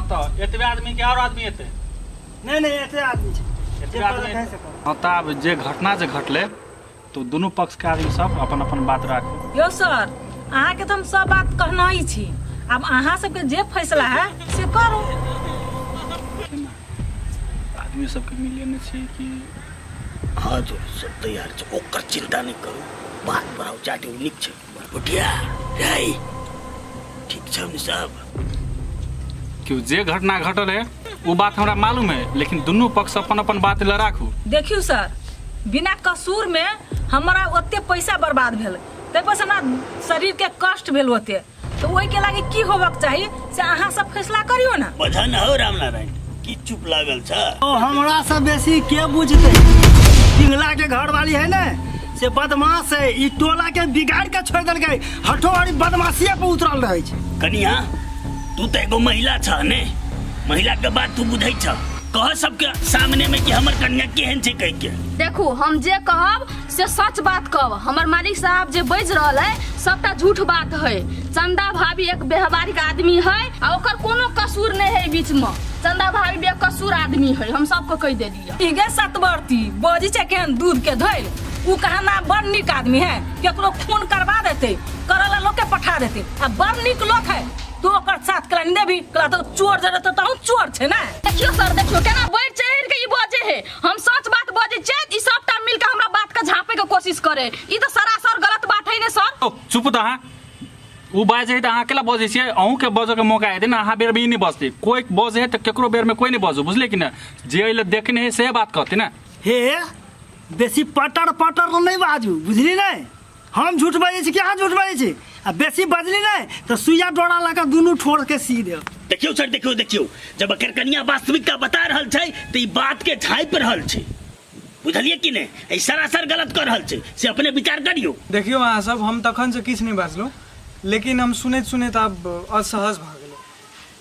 हँ तऽ एतबे आदमी के आओर आदमी एतै? नहि नहि, एते आदमी छै। एतबे जे आदमी पता कहि सकब। हँ, तऽ आब जे घटना जे घटलै तऽ दुनू पक्षके आदमी सब अपन अपन बात राखू। यौ सर, अहाँके तऽ हम सब बात कहना ही छी, आब अहाँ सबके जे फैसला है से करू। आदमी सबके मिलेने छी कि? हँ, जो सब तैयार छै, ओकर चिंता नहि करू। बात बढ़ाउ चाटे, नीक छै बरबटिया रे, ठीक छै ने सब? कि जे घटना घटल है वो बात हमरा मालूम है, लेकिन दुनू पक्ष अपन अपन बात लए राखू। देखियौ सर, बिना कसूर में हमरा ओते पैसा बर्बाद भेल, ताहि पर से हमरा शरीर के कष्ट भेल ओते, तऽ ओहिके लागी की होबक चाही से अहाँ सब फैसला करियौ ने। बझा न हो रामनारायण, की चुप लागल छ? ओ हमरा से बेसी के बुझतै? पिंगला के घरवाली है ने, से बदमाश है। ई टोला के बिगाड़ के छोड़ देलकै, हठोहरी बदमाशिये पर उतरल रहै छै। कनिया, तू तऽ एगो महिला छ ने, महिला के बात तू बुझै छ। कह सबके सामने में कि हमर कन्या केहन छै कहि के। देखू, हम जे कहब से सच बात कहब। हमर मालिक साहब जे बाजि रहल है सबटा झूठ बात है। चंदा भाभी एक व्यवहारिक आदमी है आ ओकर कोनो कसूर नहीं है बीच में। चंदा भाभी बेकसूर आदमी है, हम सबके कहि देलियै। इगे सतबरती बजी छै केहन दूध के धैल, उ कहा बड़ नीक आदमी है, केकरो खून करवा देते, करला लोग के पठा देते आ बड़ नीक लोग है। तू ओकर साथ कला नहीं देबी कला तो चोर जरे तो तहु चोर छै ना। देखियो सर, देखियो केना बढ़ चढ़ के ई बजे है। हम सच बात बजे छियै, ई सबटा मिल के हमरा बात के झांपे के कोशिश करे। ई तो सरासर गलत बात है ने सर? ओ चुप तऽ अहाँ। ओ बाजै है तऽ अहाँ अकेला बजै छियै? अहूँके बजऽके मौका हेतै ने, अहाँ बेरमे ई नहि बजतै। कोइ बजै है तऽ केकरो बेरमे कोइ नहि बजू, बुझलियै कि नहि? जे एहि लए देखने है सएह बात कहतै ने। हे, बेसी पटर पटर नहि बाजू, बुझली ने? हम झूठ बजै छी कि अहाँ झूठ बजै छी? आ बेसी बजली नहि तऽ सुइया डोरा लऽ कऽ दुनू ठोर के सी देब। देखियौ सर, देखियौ देखियौ, जब एकर कनिया वास्तविकता बता रहल छै तऽ ई बात के झाँपि रहल छै, बुझलियै कि नहि? एहि सरासर गलत कऽ रहल छै, से अपने विचार करियौ। देखियौ अहाँ सब, हम तखनसँ किछु नहि बाजलहुँ, लेकिन हम सुनैत सुनैत आब असहज भऽ गेलहुँ।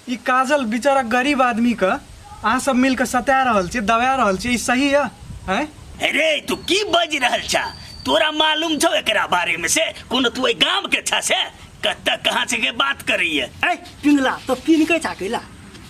ई काजल बेचारा गरीब आदमीके अहाँ सब मिलके सता रहल छियै, दबा रहल छियै, ई सही यऽ? आँय? अरे तू की बाजि रहल छा? तोरा मालूम छौ एकरा बारे में? से कोनो तू एहि गाम के छा? से कतऽ कहाँ से के बात करैया? ए पिंगला, तो पिनकै छा कैला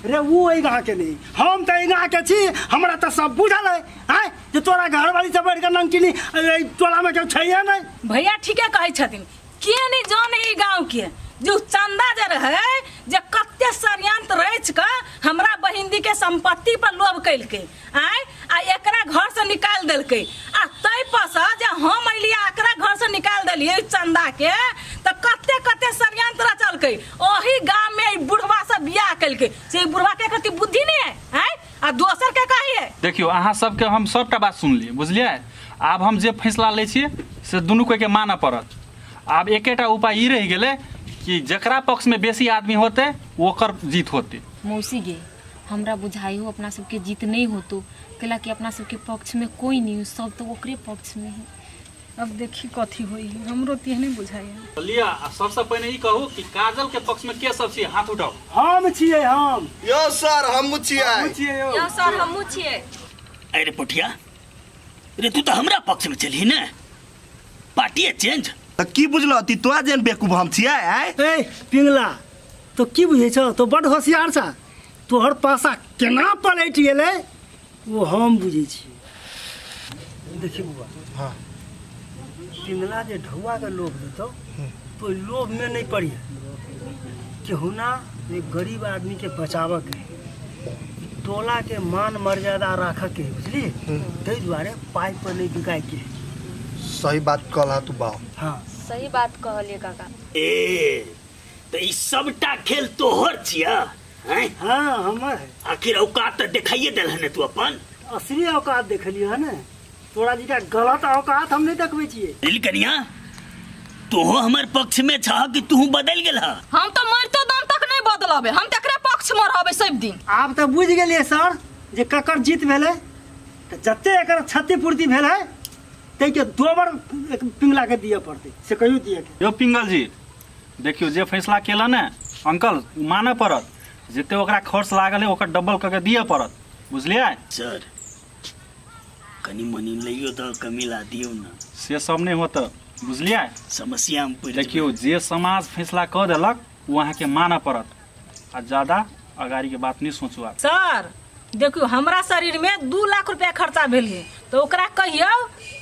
रे? ऊ एहि गाँव के नहीं, हम तऽ एहि गाँव के छी, हमरा तऽ सब बुझल है। आँय, जे तोरा घरवाली से बढ़ि कऽ नमकीनी एहि टोला में केओ छैहे नहि। भैया ठीके कहै छथिन, के नहीं जाने ई गांव के जो चंदा जे रहे जे कते षड्यंत्र रच के हमरा बहिंदी के संपत्ति पर लोभ कैलकै आय आ एकरा घर से निकाल देलकै। आ तै पर से जे हम अलियै एकरा घर से निकाल देलियै चंदा के, तऽ कते कते षड्यंत्र रचलकै। ओही गांव में ई बुढ़वा से बियाह कैलकै, से ई बुढ़वा के कते बुद्धि नहीं है आय आ दोसर के कहिए। देखियौ, अहाँ सबके हम सबटा बात सुनलियै, बुझलियै? आब हम जे फैसला लै छियै से दुनू कोइके मानऽ पड़त। आब एकेटा उपाय ई रहि गेलै कि जकरा पक्षमे बेसी आदमी होतै ओकर जीत होतै। मौसी गे, हमरा बुझाइ हो अपना सबके जीत नहीं होतो, कैला कि अपना सबके पक्ष में कोई नहीं हो, सब तो ओकरे पक्ष में है। अब देखी कथी होई, हमरो तेहने बुझाइ है। लिअ, आ सबसँ पहिने ई कहू कि काजल के पक्ष में के सब छी, हाथ उठाउ। हम छियै, हम। यौ सर, हमहूँ छियै। हमहूँ छियै यौ। यौ सर, हमहूँ छियै। अरे पोठिया रे, तू तऽ हमरा पक्ष में चलही ने, पार्टीए चेंज। तऽ की बुझलह ती तोरा जेहन बेवकूफ हम छियै? आँय? ए पिंगला, तो की बुझै छौ? तो बड होशियार छा, तोहर पासा केना पलटि गेलै ओ हम बुझै छियै। देखी बुआ। हाँ। पिंगला जे ढौआ के लोभ देतौ तो ओहि लोभ में नहीं पड़िए। केहुना एक गरीब आदमी के बचाबऽ के है, टोला के मान मर्यादा राखऽ के है, बुझलिए? ताहि दुआरे पाइ पर नहीं बिकाय के है। सही बात कहला तू बाप। हाँ। सही बात कहलिए काका। ए तऽ ई सबटा खेल तोहर छिया? हैं? हाँ, हमर है। आखिर औकात तऽ देखाइए देल ने तू अपन। असली औकात देखलियै हन ने, तोरा जी का गलत औकात हम नहीं देखबै छियै। दिल कनिया, तोहो हमर पक्ष में छह कि तू बदल गेल ह? हम तो मरतो दम तक नहीं बदलबे, हम तकरे पक्ष में रहबे सब दिन। आब तऽ बुझि गेलियै सर जे ककर जीत भेलै, तऽ जते एकर क्षतिपूर्ति भेल है ताहिके दोबर एक पिंगला के दिअ पड़तै, से कहियो दिअ के। यौ पिंगल जी, देखियौ जे फैसला केलनि ने अंकल, ओ मानऽ पड़त। जते ओकरा खर्च लागल है ओकर डबल कऽ के दिअ पड़त, बुझलियै? सर, कनी मनी लैयो तऽ कमी ला दियौ ने। से सब नहि होत, बुझलियै? समस्या में पड़ि देखियौ, जे समाज फैसला कऽ देलक ओ अहाँके मानऽ पड़त आ ज्यादा अगाड़ीके बात नहि सोचू आब। सर देखियौ, हमरा शरीरमे 2 लाख रुपया खर्चा भेल है, तऽ ओकरा कहियौ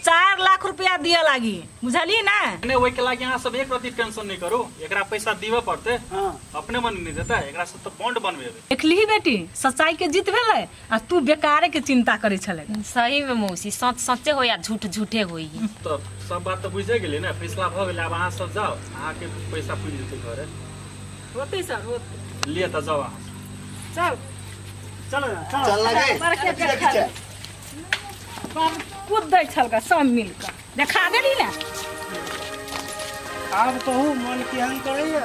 4 लाख रुपया दिअ लागी, बुझलियै ने? नहि, ओहिके लागि अहाँ सब एक रति टेंशन नहि करू, एकरा पैसा दिबे पड़तै। हाँ। अपने मन नहि देतै, एकरा सब तऽ बॉन्ड बनबेबै। देखलिही बेटी, सच्चाई के जीत भेलै आ तू बेकारे के चिंता करै छलै। सही में मौसी, सच सचे हो या झूठ झूठे होई। तऽ सब बात तऽ बुझे गेलियै ने, फैसला भऽ गेलै। आब अहाँ सब जाउ, अहाँके पैसा पुरि जेतै घरे। होतै सर, होतै। लिअ तऽ जाउ अहाँ। चल। चलो ना, चलो। चल लगे। बड़के देखा कूद दै छलका सब मिल कऽ देखा देली ने। आब कहू मन केहन करैया?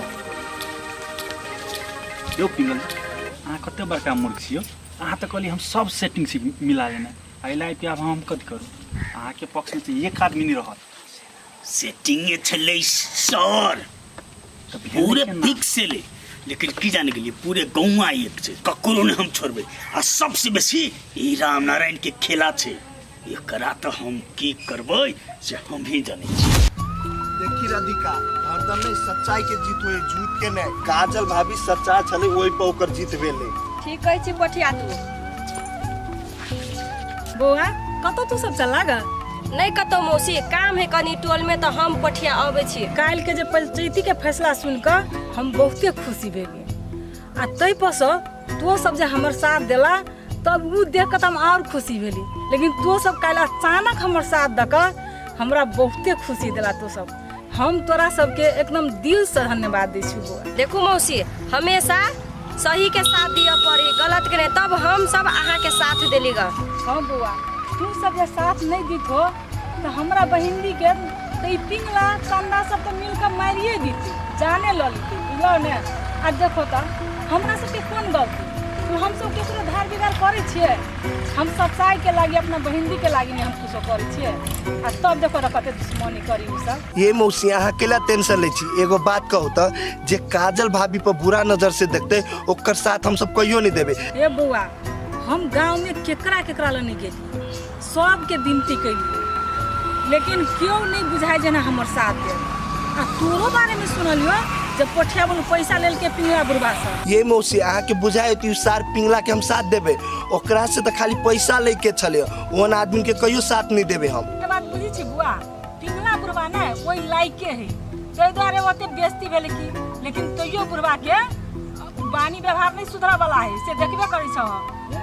यौ पिंगल, अहाँ कते बड़का मूर्ख छी यौ। अहाँ तऽ कहली हम सब सेटिंग छी मिला लेने, एहि लाइफ आब हम कथी करू? अहाँके पक्षमे तऽ एक आदमी नहि रहत। सेटिंगे छलै सर, तऽ भेलै पूरे केना? फिक्स छलै, लेकिन की जाने गेलियै पूरे गौआ एक छै, ककरो नहि हम छोड़बै। आ सबसे बेसी ई रामनारायण के खेला छै, एकरा तऽ हम की करबै से हम ही जानै छी। देखी राधिका, हरदम नहीं सच्चाई के जीत होए, झूठ के नहीं। काजल भाभी सच्चा छलै, ओहि पर ओकर जीत भेलै। ठीक कहै छी पठिया तू। बौआ, कतऽ तू सब चल ग? नहि कतौ मौसी, काम है कनी टोल में तऽ हम पठिया अबै छी। काल्हि के जे पंचायती के फैसला सुन कऽ हम बहुते खुशी भेलियै, आ ताहि पर सँ तो सब जे हमर साथ देला तब उ देख कऽ तऽ हम आओर खुशी भेली। लेकिन तो सब काल्हि अचानक हमर साथ दऽ कऽ हमरा बहुते खुशी देला तो सब। हम तोरा सबके एकदम दिल से धन्यवाद दै छी बौआ। देखू मौसी, हमेशा सही के साथ दिअ पड़ी, गलत के नहीं, तब हम सब अहाँ के साथ देली ग। हाँ बौआ, तू सब जे साथ नहीं दिखो तो हमरा बहिनी के तो ई पिंगला चंदा सब तो मिल के मारिए दीती, जाने ल लीती, बुझलो ने? आ देखो तो हमरा सबके कोन गलती? तू हम सब केकरो धार बिगाड़ करै छियै? हम सच्चाई के लागी, अपना बहिनी के लागी नहीं हम कुछो करै छियै, आ तब देखो तो कते दुश्मनी करी उ सब। ये मौसी, अहाँ केला टेंशन लै छी? एगो बात कहू तऽ, जे काजल भाभी पर बुरा नजर से देखते ओकर साथ हम सब कहियो नहीं देबै। ए बौआ, हम गाँव में केकरा केकरा लग नहीं गेलियै, सबके विनती केलियै, लेकिन केओ नहीं बुझाय जेना हमर साथ दे। आ तोरो बारे में सुनलियो जब पोठिया बोल पैसा लेलके पिंगला बुढ़बा से। ये मौसी, अहाँ के बुझाय कि सार पिंगला के हम साथ देबै? ओकरा से तऽ खाली पैसा लै के छलै, ओहन आदमी के कहियो साथ नहीं देबै हम। के बात बुझै छी बुआ, पिंगला बुढ़बा ने ओहि लायके है, ताहि दुआरे ओते बेइज्जती भेलै की। लेकिन तैयो बुढ़बा के वाणी व्यवहार नहीं सुधरऽ वाला है, से देखबे करै छह।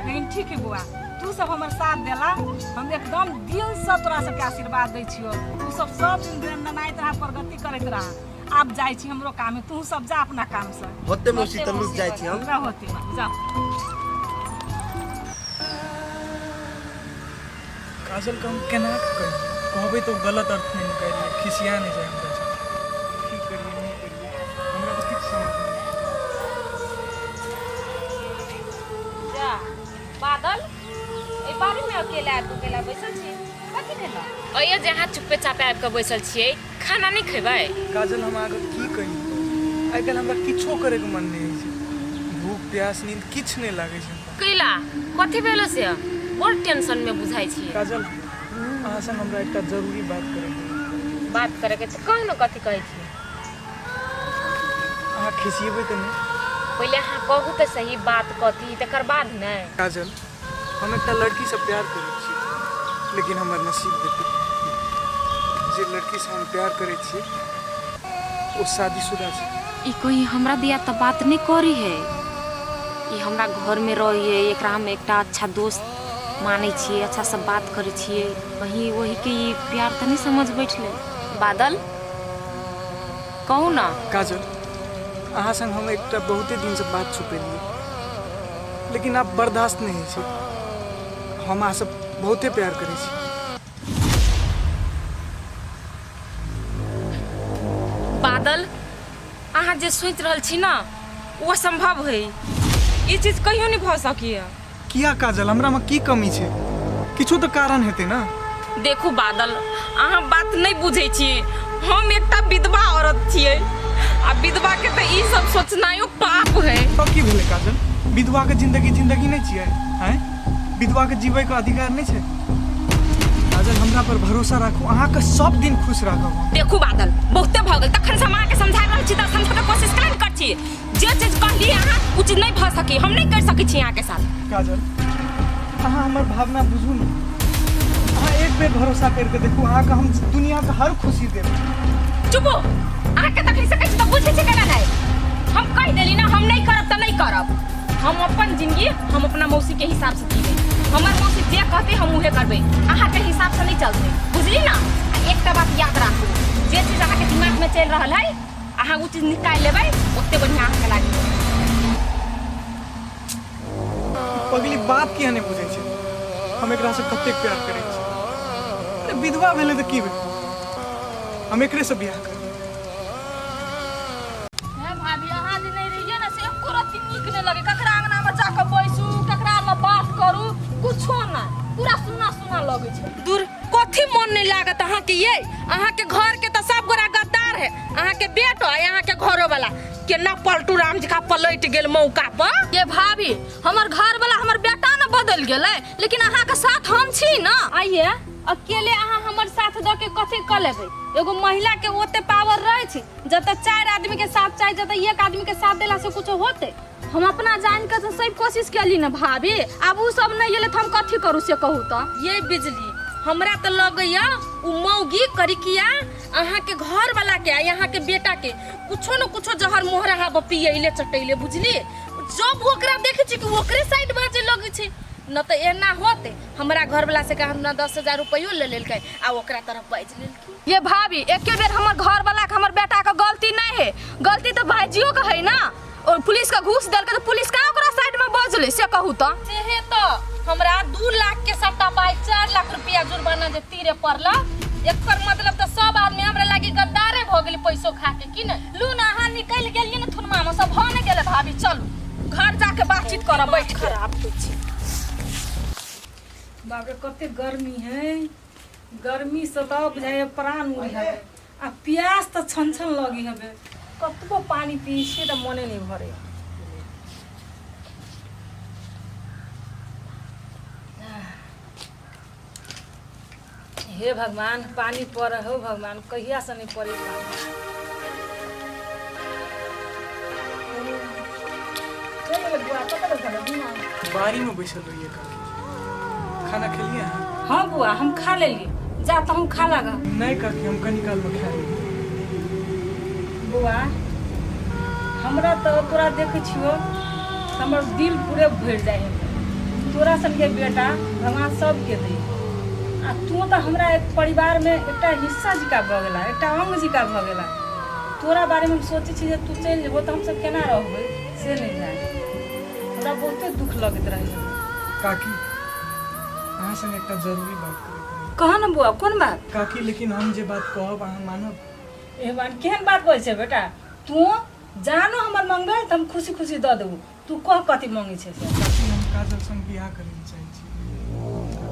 लेकिन ठीक है बुआ, तू सब हमर साथ देला, हम एकदम दिल से तोरा सबके आशीर्वाद दै छियो। तू सब सब दिन दनदनाइत रह, प्रगति करैत रह। आब जाइ छी, हमरो काम है, तू सब जा अपना काम से। होते मौसी, तऽ लुक जाइ छी हम। ना होते, जा। काजल के हम केना कऽ कहियै? कहबै तऽ ओ गलत अर्थ नहि निकालि लिअ, खिसिया नहि जाय हमरा से। की करियै नहि करियै, हमरा तऽ किछु समझ नहि आबै। जा बादल, एहि बारे में अकेला आबि अकेला बैसल छी, कथी भेल? अइयो जे अहाँ चुप्पे चापे आबि कऽ बैसल छियै, खाना नहि खेबै? काजल, हम अहाँके की कही, आइ काल्हि हमरा किछो करैके मन नहि होइ छै। भूख प्यास नींद किछु नहि लागै छै हमरा। कैला, कथी भेलो से? बड़ टेंशन में बुझाइ छियै। काजल, अहाँ संग हमरा एकटा जरूरी बात करैके अछि। बात करैके छै? कहू ने, कथी कहै छियै? अहाँ खिसिएबै तऽ नहि? पहिले अहाँ कहू तऽ सही, बात कथी, तकर बाद ने। काजल, हम एकटा लड़कीसँ प्यार करै छी, लेकिन हमर नसीब देखू, जे लड़कीसँ हम प्यार करै छी ओ शादीशुदा छै। ई कहीं हमरा दिया तऽ बात नहि करी है। ई हमरा घरमे रही है, एकरा हम एकटा अच्छा दोस्त मानै छियै, अच्छा से बात करै छियै। कहीं वहीके ई प्यार तऽ नहि समझ बैठलै? बादल, कहू ने। काजल, अहाँ संग हम एकटा बहुते दिनसँ बात छुपेलियै, लेकिन आब बर्दाश्त नहि होइ छै। हम अहाँसँ बहुते प्यार करै छी। बादल, अहाँ जे सोचि रहल छी ने ओ असम्भव है, ई चीज कहियो नहि भऽ सकैए। किया काजल, हमरामे की कमी छै? किछु तऽ कारण हेतै ने। देखू बादल, अहाँ बात नहि बुझै छियै। हम एकटा विधवा औरत छियै, आ विधवा के तऽ ई सब सोचनाइयो पाप है। तब की भेलै काजल? विधवाके जिंदगी जिंदगी नहि छियै? आँय, विधवाके जीवैके अधिकार नहि छै? काजल, हमरा पर भरोसा राखू, अहाँके सब दिन खुश राखब हम। देखू बादल, बहुते भऽ गेल। तखन से हम अहाँके समझा रहल छी तऽ समझऽके कोशिश केना नहि करै छी? जे चीज कहलिए अहाँ उ चीज नहीं भऽ सकी, हम नहीं कर सकै छी अहाँ के साथ। काजल, अहाँ हमर भावना बुझू ने। अहाँ एक बेर भरोसा करके देखू, अहाँके हम दुनिया के हर खुशी देब। चुपो, अहाँ के तखनी से कहै छी तऽ बुझै छी केना नहि। हम कहि देली ना हम नहीं करब तऽ नहीं करब। हम अपन जिंदगी हम अपना मौसी के हिसाब से जीबै। हमर मौसी जे कहतै हम उहे करबै, अहाँ के हिसाब से नहीं चलतै, बुझली ना? आ एकटा बात याद राखू, जे चीज अहाँ के दिमाग में चलि रहल है अहाँ उ चीज निकालि लेबै, ओते बढ़िया अहाँ के लागी। पगली बात किया नहीं बुझै छै हम एकरा से कतेक प्यार करै छी। अरे विधवा भेलै तऽ की भेलै, हम एकरे से बियाह करबै। हे भाभी, अहाँ जे नहि रहियै ने से एको रत्ती नीक नहि लगे। ककरा अंगना में जाके बैसू, ककरा में बात करू, कुछो नहि, पूरा सुना सुना लगै छै। दूर कथी मन नहीं लागत अहाँ के? ये अहाँ के घर के तो सब गोरा गद्दार है, अहाँ के बेटो आ अहाँ के घरो वाला केना पलटू राम जी का पलट गेल मौका पर। ये भाभी, हमर घर वाला हमर बेटा ने बदल गेलै, लेकिन अहाँ के साथ हम छी ना। आइए अकेले अहाँ हमर साथ दऽ के कथी कऽ लेबै? एगो महिला के ओते पावर रहे छै जतऽ 4 आदमी के साथ चाही, जतऽ 1 आदमी के साथ देला से कुछो होते। हम अपना जान के तो सब कोशिश केली ना भाभी, आब उ सब नहीं गेलै तऽ हम कथी करू से कहू तऽ। ये बिजली, हमरा तऽ लगैया उ मौगी करिकिया अहाँ के घर वाला के आ यहाँ के बेटा के कुछो न कुछो जहर मोहर अहाँ पियैले चटैले, बुझली? जब ओकरा देखै छी कि ओकरे साइड बाजे लगै छै न तऽ एना होते। हमरा घर वाला से हमरा 10,000 रुपयो ले लेलकै आ ओकरा तरफ बाजि लेलकै। ये भाभी, एके बेर हमर घर वाला के हमर बेटा के गलती नहीं है, गलती तो भाईजियो के है ना। और पुलिस के घूस देलकै तऽ पुलिस कहाँ ओकरा साइड में बजलै से कहू तऽ। सेहे तऽ हमरा 2 लाख के सट्टा पाइ 4 लाख रुपया जुर्माना जे तीरे पड़ला, एकर मतलब तऽ सब आदमी हमरा लागी गद्दारे भऽ गेलै पैसो खा के, की नहि? लू ना, अहाँ निकलि गेलियै ने थुनमा में, सब भऽ नहि गेलै भाभी, चलू घर जाके बातचीत करब बैठ के। खराब होइ छै। बाप रे, कते गर्मी है, गर्मी से तऽ बुझाइए प्राण उड़ि हवे आ प्यास तऽ छन छन लगी हवे, कतबो पानी पी छियै तऽ मने नहीं भरे। हे भगवान, पानी पड़े हो भगवान, कहिया से नहीं पड़े पानी। बाड़ी में बैसल रहिए काकी, खाना खेलिए अहाँ? हाँ बुआ, हम खा लेली, जा तो हम खा लगा। नहीं काकी, हम कनी काल में खा लेली। बुआ, हमरा तो तोरा देखै छियो हमर दिल पूरे भरि जाइ है। तोरा सनके बेटा भगवान सबके दे, आ तू तऽ हमरा एक परिवार में एकटा हिस्सा जिका भऽ गेला, एकटा अंग जिका भऽ गेला। तोरा बारे में हम सोचै छी जे तू चलि जेबो तऽ हमसब केना रहबै से नहि जानि, हमरा बहुते दुख लगैत रहै। काकी, अहाँ संगे एकटा जरूरी बात करैके रहै। कह न बुआ, कोन बात? काकी, लेकिन हम जे बात कहब अहाँ मानब? एहन केहन बात कहै छै बेटा तू? जानो हमर मंगबै तऽ हम खुशी खुशी दऽ देबो, तू कह कथी मंगै छै से। काकी, हम काजल संग बियाह करै लए चाहै छी।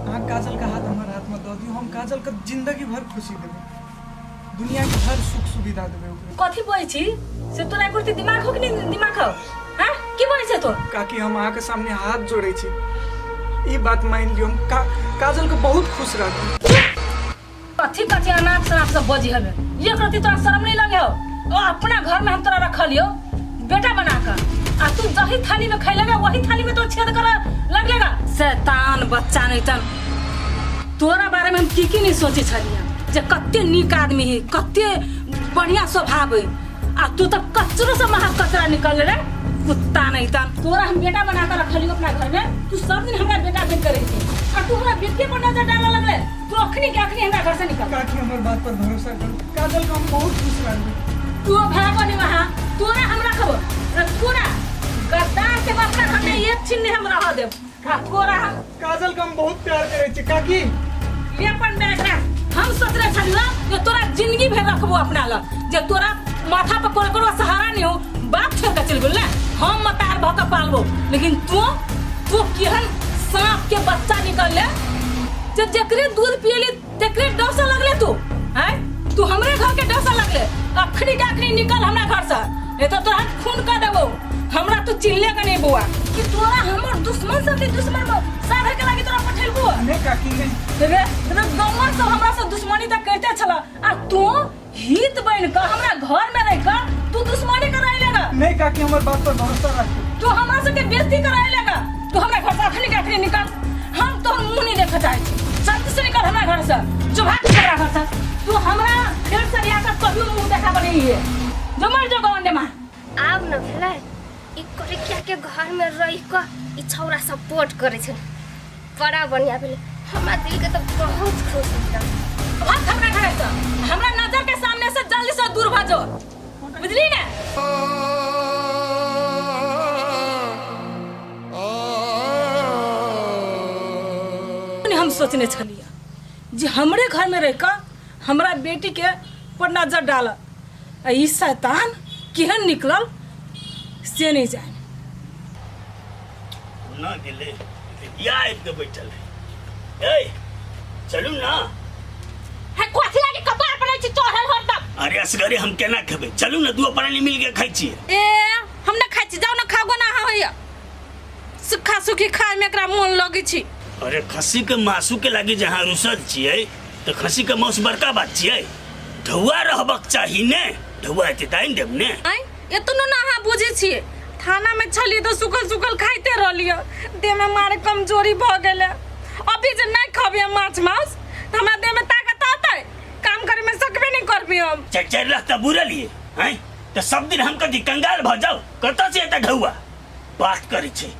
अहाँ काजल के हाथ हमर हाथ में दऽ दियौ, हम काजल के जिंदगी भर खुशी देबै, दुनिया के हर सुख सुविधा देबै ओकरा। कथी बजै छी से तोरा एको रत्ती दिमाग हो कि नहीं दिमाग हो? हाँ, की बजै छै तू? काकी, हम अहाँ के सामने हाथ जोड़ै छी, ई बात मान लियौ, हम काजल के बहुत खुश राखब। कथी कथी अनाप शनाप सब बजी हवे, एक रत्ती तोरा शर्म नहीं लगे हो? ओ अपना घर में हम तोरा रखलियो बेटा बना कर, आ तू जही थाली में खैलेगा वही थाली में तो छेद कर लगलेगा। शैतान बच्चा नहीं तन, तोरा बारे में हम की की नहीं सोचे छलिए जे कते नीक आदमी है, कते बढ़िया स्वभाव है, आ तू तो कचरो से महा कचरा निकल रे कुत्ता नहीं तन। तोरा हम बेटा बना कर रखलियो अपना घर में, तू सब दिन हमरा बेटा बन करे थी, आ तू हमरा बेटे पर नजर डाले लगले। तू अखनी के अखनी हमरा घर से निकल। काकी, हमर बात पर भरोसा करू, काजल के हम बहुत खुश राखबै। तू भागो नहीं वहाँ, तोरा हम रखबो, तोरा गद्दार के अपना घर में एक छिन नहीं हम रह देब। आ तोरा हम काजल के हम बहुत प्यार करै छी काकी। ले अपन बैग राख, हम सोच रहे छलियो जे तोरा जिंदगी भर रखबो अपना लग, जे तोरा माथा पर कोनो कोनो सहारा नहीं हो, बाप छोड़ के चल गेल ने, हम मतार भऽ के पालबो, लेकिन तू तू केहन सांप के बच्चा निकलले जे जकरे दूध पियली तकरे डसा लगले तू, हैं? तू हमरे घर के डसा लगले, अखनी के अखनी निकल हमरा घर से, नहीं तो तोरा खून कर देबो। हमरा तू चिल्ले के नहीं बुआ कि तोरा हमर दुश्मन सब भी दुश्मन बा, साधे के लागी तोरा पठेलबो। नहीं काकी, नहीं। रे रे गौवा सब हमरा से दुश्मनी त करते छला, आ तू हित बन के हमरा घर में रह के तू दुश्मनी कराई लेगा। नहीं काकी हमर बात पर भरोसा राखू। तू हमरा सबके बेइज्जती कराए लगा। तू हमरा घर से अखनी के अखनी निकल, हम तोहर मुंह नहीं देखे चाहे छी। जल्दी से निकल हमरा घर से, जो भाग हमरा घर से। तू हमरा फिर से रिया का कभी मुंह देखा नहीं है, जो मर जो गवंडे मां। आब न भेलै ई करिया के घर में रहि कऽ ई छौड़ा सपोर्ट करै छै, बड़ा बढ़िया भेलै। हमरा दिल के तऽ बहुत खुश भेल। भाग हमरा घर से, हमरा नजर के सामने से जल्दी से दूर भऽ जो, बुझली ने? हम सोचने छलियै जे हमरे घर में रह कऽ हमरा बेटी के पर नजर डालत, आ ई शैतान केहन निकलल से नहीं जाने। ना गेले या आबि के बैठल है। ए चलू ना। है कथी लागे कपार पर छी चढ़ल हरदम? अरे असगरे हम केना खेबै, चलू ना दू प्राणी मिल के खाइ छियै। ए हम ना खाइ छी, जाउ ना खागो ना अहाँ होइया। सुखा सुखी खाय में एकरा मोन लगै छी। अरे खस्सी के मासु के लागी जहाँ रुसल छियै तऽ खस्सी के मांस बड़का बात छियै, ढौआ रहबक चाही ने, ढौआ हेतै तऽ आनि देब ने। आँय एतनो ना अहाँ बुझै छियै, थाना में छलियै तऽ सुखल सुखल खाइते रहलियै, देह में मारे कमजोरी भऽ गेलै। अभी जे नहीं खबियै माछ मांस तऽ हमरा देह में ताकत अतै, काम करे में सकबे नहीं करबी हम। 4-4 लाख तऽ बुरलियै आँय, तऽ सब दिन हम कथी कंगाल भऽ जाउ? कतऽ से एतऽ ढौआ बात करै छै?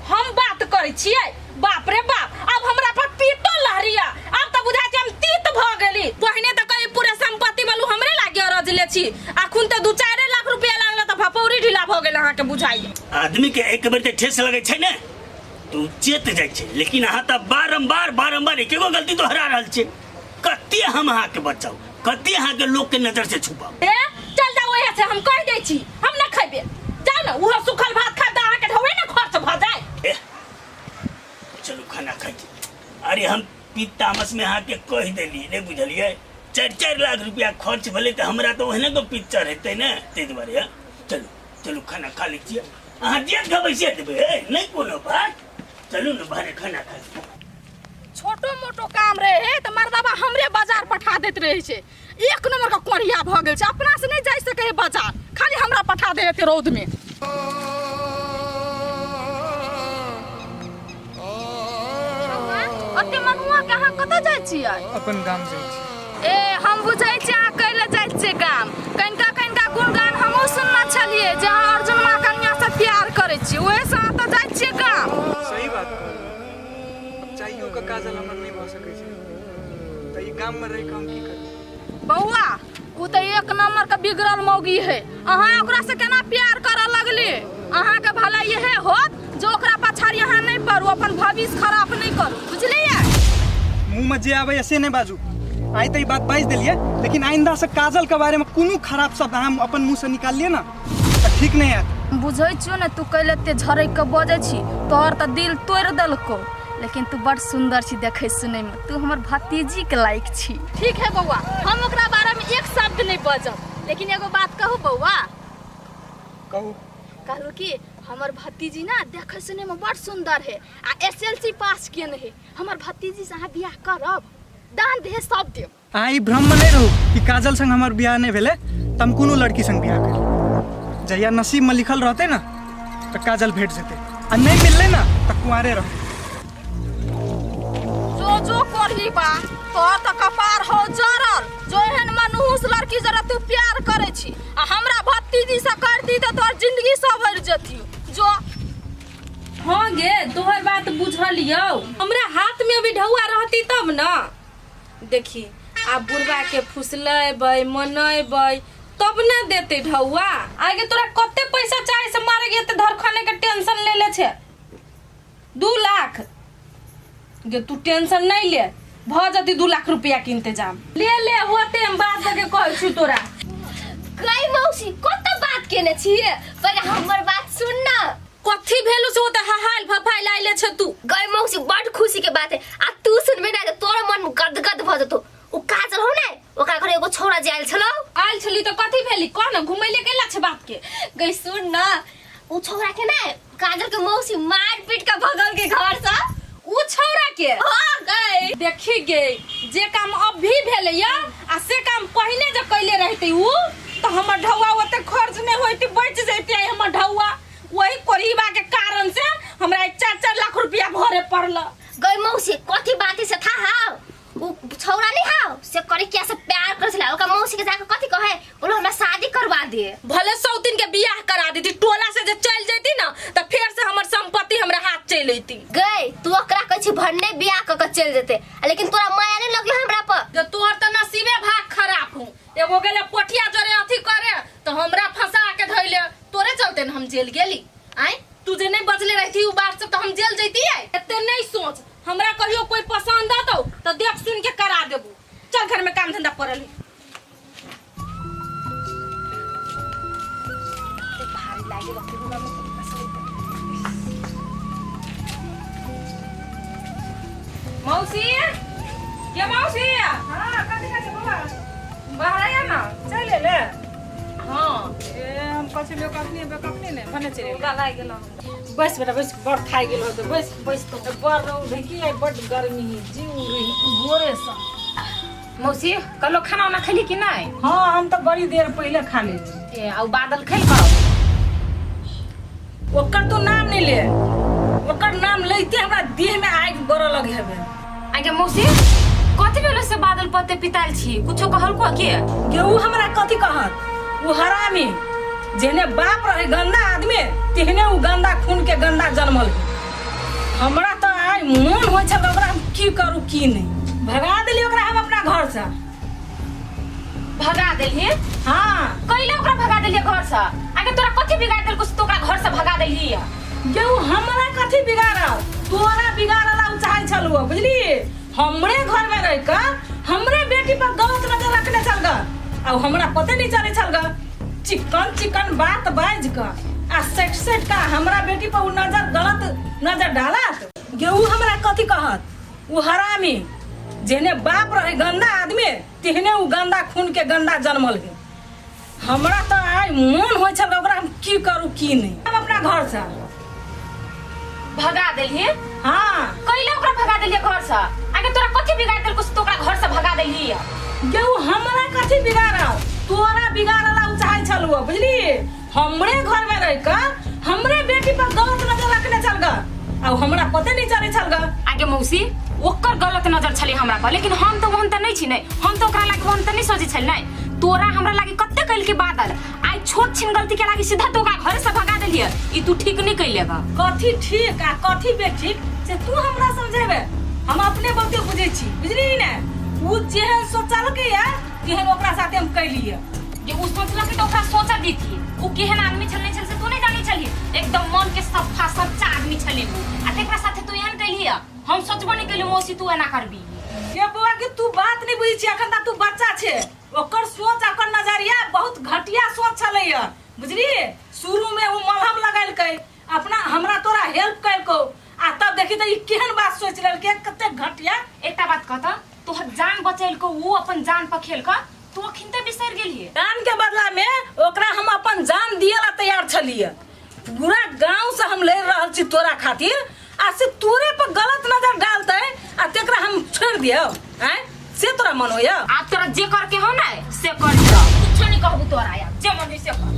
हम बात करै छियै? बाप रे बाप, अब हमरा पर पीतो लहरिया, अब तऽ बुझाइ छै हम तीत भऽ गेली। पहिने तऽ कही पूरे संपत्ति बलू हमरे लागे रजले छी, अखुन तऽ 2-4 लाख रुपया लागल तऽ भपौरी ढीला भऽ गेल अहाँके बुझाइया। आदमी के एक बेर तऽ ठेस लगै छै ने तऽ ओ चेत जाइ छै, लेकिन अहाँ तऽ बारम्बार बारम्बार एकेगो गलती दोहरा रहल छियै। कते हम अहाँके बचाउ, कते अहाँके लोक के नजर से छुपाउ। ए चल जाओ यहाँ से, हम कह दै छी हम ना खैबे। जाओ ना उहो सुखल भात खा तऽ अहाँके ढौए ना खर्च भऽ जाए। ए चलू खाना खाइ छी। अरे हम पीत तामस में अहाँके कहि देली, नहीं बुझलियै? 4-4 लाख रुपया खर्च भेलै तऽ हमरा तऽ ओहने गो पित चढ़ेतै ने, ताहि दुआरे। हँ चलू चलू खाना खा लै छियै। अहाँ जे खेबै से देबै, हे नहीं कोनो बात, चलू ने बाहरे खाना खा ली। छोटो मोटो काम रहे है तऽ मर्दबा हमरे बाजार पठा दैत रहे छै। एक नंबर के कोढ़िया भऽ गेल छै, अपना से नहीं जा सके है बाजार, खाली हमरा पठा दे एते रौद में। ओते मनुआ के अहाँ कतऽ जाइ छियै? अपन गाम जाइ छी। ए हम बुझै छी अहाँ कैले जाइ छियै गाम, कनिका कनिका गुणगान हमहूँ सुनने छलियै जे अहाँ अर्जुनमा कनिया से प्यार करै छी, ओहे से अहाँ तऽ जाइ छियै गाम। सही बात कहलियै, अब चाहियो के काजल हमर नहीं भऽ सकै छै तऽ ई गाम में रहि कऽ हम की करबै? बौआ उ तऽ एक नंबर के बिगड़ल मौगी है, अहाँ ओकरा से केना प्यार करऽ लगली? अहाँ के भला इहे होत जो ओकरा पछाड़ी अहाँ नहीं पड़ू, अपन भविष्य खराब नहीं करू, बुझलियै? मुँह में जे आबै से नहीं बाजू। आइ तऽ ई बात बाजि देलियै, लेकिन आइंदा से काजल के बारे में कोनो खराब शब्द अहाँ अपन मुँह से निकालिए ना तऽ ठीक नहीं आयत। बुझै छियौ ने तू कैले एते झरकि कऽ बजै छी, तोहर तऽ दिल तोड़ि देलकौ, लेकिन तू बड़ सुंदर छी देखै सुनै में, तू हमर भतीजी के लायक छी। ठीक है बौआ, हम ओकरा बारे में एक शब्द नहीं बजब, लेकिन एगो बात कहू बौआ? कहू। कहलू कि हमर भतीजी ना देखै सुनै में बड़ सुंदर है आ एस एल सी पास केने है, हमर भतीजी से अहाँ बियाह करब, दान दहेज सब देब। अहाँ ई भ्रम में नहीं रहू कि काजल संग हमर बियाह नहीं भेलै तऽ हम कोनो लड़की संग बियाह करी। जहिया नसीब में लिखल रहतै ना तऽ काजल भेट जेतै, आ नहीं मिललै ना तऽ कुंवारे रहबै। जो जो करही बा तोहर तऽ कपार हो जरल, जो एहन मनहूस लड़की जरा तू प्यार करै छी आ हमरा भतीजी से करती तऽ तोहर जिंदगी सवर जतियो। जो हाँ गे तोहर बात बुझलियौ, हमरा हाथ में अभी ढौआ रहती तब ना। देखी आब बुढ़वा के फुसलेबै मनेबै तब ना देते ढौआ। आगे तोरा कते पैसा चाही से मारे गे, एते धरखने के टेंशन ले ले छे? 2 लाख गे, तू टेंशन नहीं ले, भ जती 2 लाख रुपया के इंतजाम ले ले होते, हम बात के कहै छी तोरा। गई मौसी कत बात केने छियै, पर हमर बात सुन ना। कथी भेलु से ओ त हाहाल फफाइल आइले छे तू? गई मौसी बड खुशी के बात है, आ तू सुनबे ना त तोर मन गदगद भ जतो। उ काजल हो ने ओकरा घरे एगो छोरा जे आयल छलो। आयल छली त कथी भेली कह न, घुमैले गेला छे बाप के। गई सुन ना, उ छोरा के ना काजल के मौसी मार पीट के भगल के घर से। उ छौरा के? हाँ गई। देखी गे जे काम अभी भेलै या आ से काम पहिने जे कैले रहते उ तऽ हमर ढौआ ओते खर्च नहि होइती, बचि जैती। आइ हमर ढौआ वही कोढ़ीबा के कारण से हमरा 4-4 लाख रुपया भरे पड़ल। गई मौसी कथी बात से था हाव उ छौरा नहीं हाव से करे किया से प्यार कर छला, ओका मौसी के जाके कथी कहे, बोलो हमरा शादी करवा दे। भले सौतीन के बियाह करा देती, टोला से जे चल जैती ना त फेर से हमर संपत्ति हमरा हाथ चल अइती। गई तू ओकरा कहै छी भन्ने बियाह क के चल जेते, लेकिन तोरा माया नहीं लगे हमरा पर। जे तोहर त नसीबे भाग खराब हो, एगो गेले पोठिया जरे अथी करे त हमरा फंसा के धइले, तोरे चलते न हम जेल गेली। आय तू जे नहीं बचले रहती उ बात से त हम जेल जैती। आय एते नहीं सोच, हमरा कहियो कोई पसंद आतो त देख सुन के करा देबू। चल घर में काम धंधा पड़ल है। भारी लागे बकरी में मौसी के मौसी। हाँ कथी कहै छै बौआ, बाहर आइया ना, चलि एलै? हाँ। ए हम कहै छलियै कखनी एबै कखनी नहि, भने चलि एलै। रौदा लागि गेल। बैस बेटा बैस, बड़ थाकि गेल होतै, बैस बैस। तऽ बड़ रौद है कि आइ, बड गर्मी है, जीव रही भोरेसँ। मौसी कहलो खाना उना खैली कि नहीं? हाँ हम तऽ बड़ी देर पहिले खा लेली। ए आ बादल खेलकौ? ओकर तू नाम नहीं ले, ओकर नाम लैते हमरा देह में आगि बरऽ लगे हेबे। आगे मौसी कथी भेलो से बादल पते पिताल छी, कुछो कहलको के? गे उ हमरा कथी कहत, उ हरामी जेहने बाप रहे गंदा आदमी तेहने उ गंदा खून के गंदा जन्मल है। हमरा तऽ आइ मोन होइ छल ओकरा हम की करू की नहीं, भगा देली ओकरा हम अपना घर से। भगा देली? हाँ। कैले ओकरा भगा देली घर से? आगे तोरा कथी बिगाड़ देलको से तू ओकरा घर से भगा देली? गे उ हमरा कथी बिगाड़ल, तोरा बिगाड़ल उ चाहै छल उ, बुझली? हमरे घर में रह के हमरे बेटी पर गलत नजर रखने छल ग, आ हमरा पते नहीं चले छल ग। चिकन चिकन बात बाज के आ सेट सेट का हमरा बेटी पर उ नजर गलत नजर डालत। गे उ हमरा कथी कहत, उ हरामी जेहने बाप रहे गंदा आदमी तेहने उ गंदा खून के गंदा जन्मल है। हमरा तऽ आइ मोन होइ छल ओकरा हम की करू की नहीं, हम अपना घर से भगा देली? हाँ। कैले ओकरा भगा देली घर से? आगे तोरा कथी बिगाड़ देलको से तू ओकरा घर से भगा देली? गे उ हमरा कथी बिगाड़ल, तोरा बिगाड़ल उ चाहै छल उ, बुझली? हमरे घर में रह के हमरे बेटी पर गलत नजर रखने छल ग, आ हमरा पते नहीं चले छल ग। आगे मौसी ओकर गलत नजर छलै हमरा पर, लेकिन हम तो ओहन तऽ नहीं छी नै, हम तो ओकरा लागे ओहन तऽ नहीं सोचै छल नै। तोरा हमरा लागे कते कैल के बादल आइ छोट छिन गलती के लागे सीधा तो ओकरा घर से भगा देलियै, ई तू ठीक नहीं कैले ग। कथी ठीक आ कथी बेठीक से तू हमरा समझेबे, हम अपने बहुते बुझै छी, बुझली ने? उ जेहन सोचलकै या तेहन ओकरा साथे हम कैलियै। जे उ सोचलकै तऽ ओकरा सोचऽ देती, उ केहन आदमी छल नहीं छल से तू नहीं जानै छलही, एकदम मन के सफा सच्चा आदमी छलै उ, आ तेकरा साथे तू एहन कैलियै, हम सोचबो नहीं कैलियै मौसी तू एना करबी। ये बौआ के तू बात नहीं बुझै छी, अखन तक तू बच्चा छे, ओकर सोच ओकर नजरिया बहुत घटिया सोच छलैया, बुझली? शुरू में उ मलहम लगेलकै अपना हमरा तोरा हेल्प कलको, आ तब देखी तऽ ई केहन बात सोच लेलकै, कते घटिया। एकटा बात कहता, तोहर जान बचेलको उ अपन जान पर खेल कऽ, तू अखन तऽ बिसरि गेलियै। जान के बदला में ओकरा हम अपन जान दिए ला तैयार छलियै, पूरा गांव से हम लड़ रहल छी तोरा खातिर, आ से तोरे पर गलत नजर डालते आ तेकरा हम छोड़ दियो, आँय से तोरा मन होइया? आब तोरा जे करके हो ना से कर लिअ, कुछो नहीं कहबू तोरा, आब जे मन होई से कर।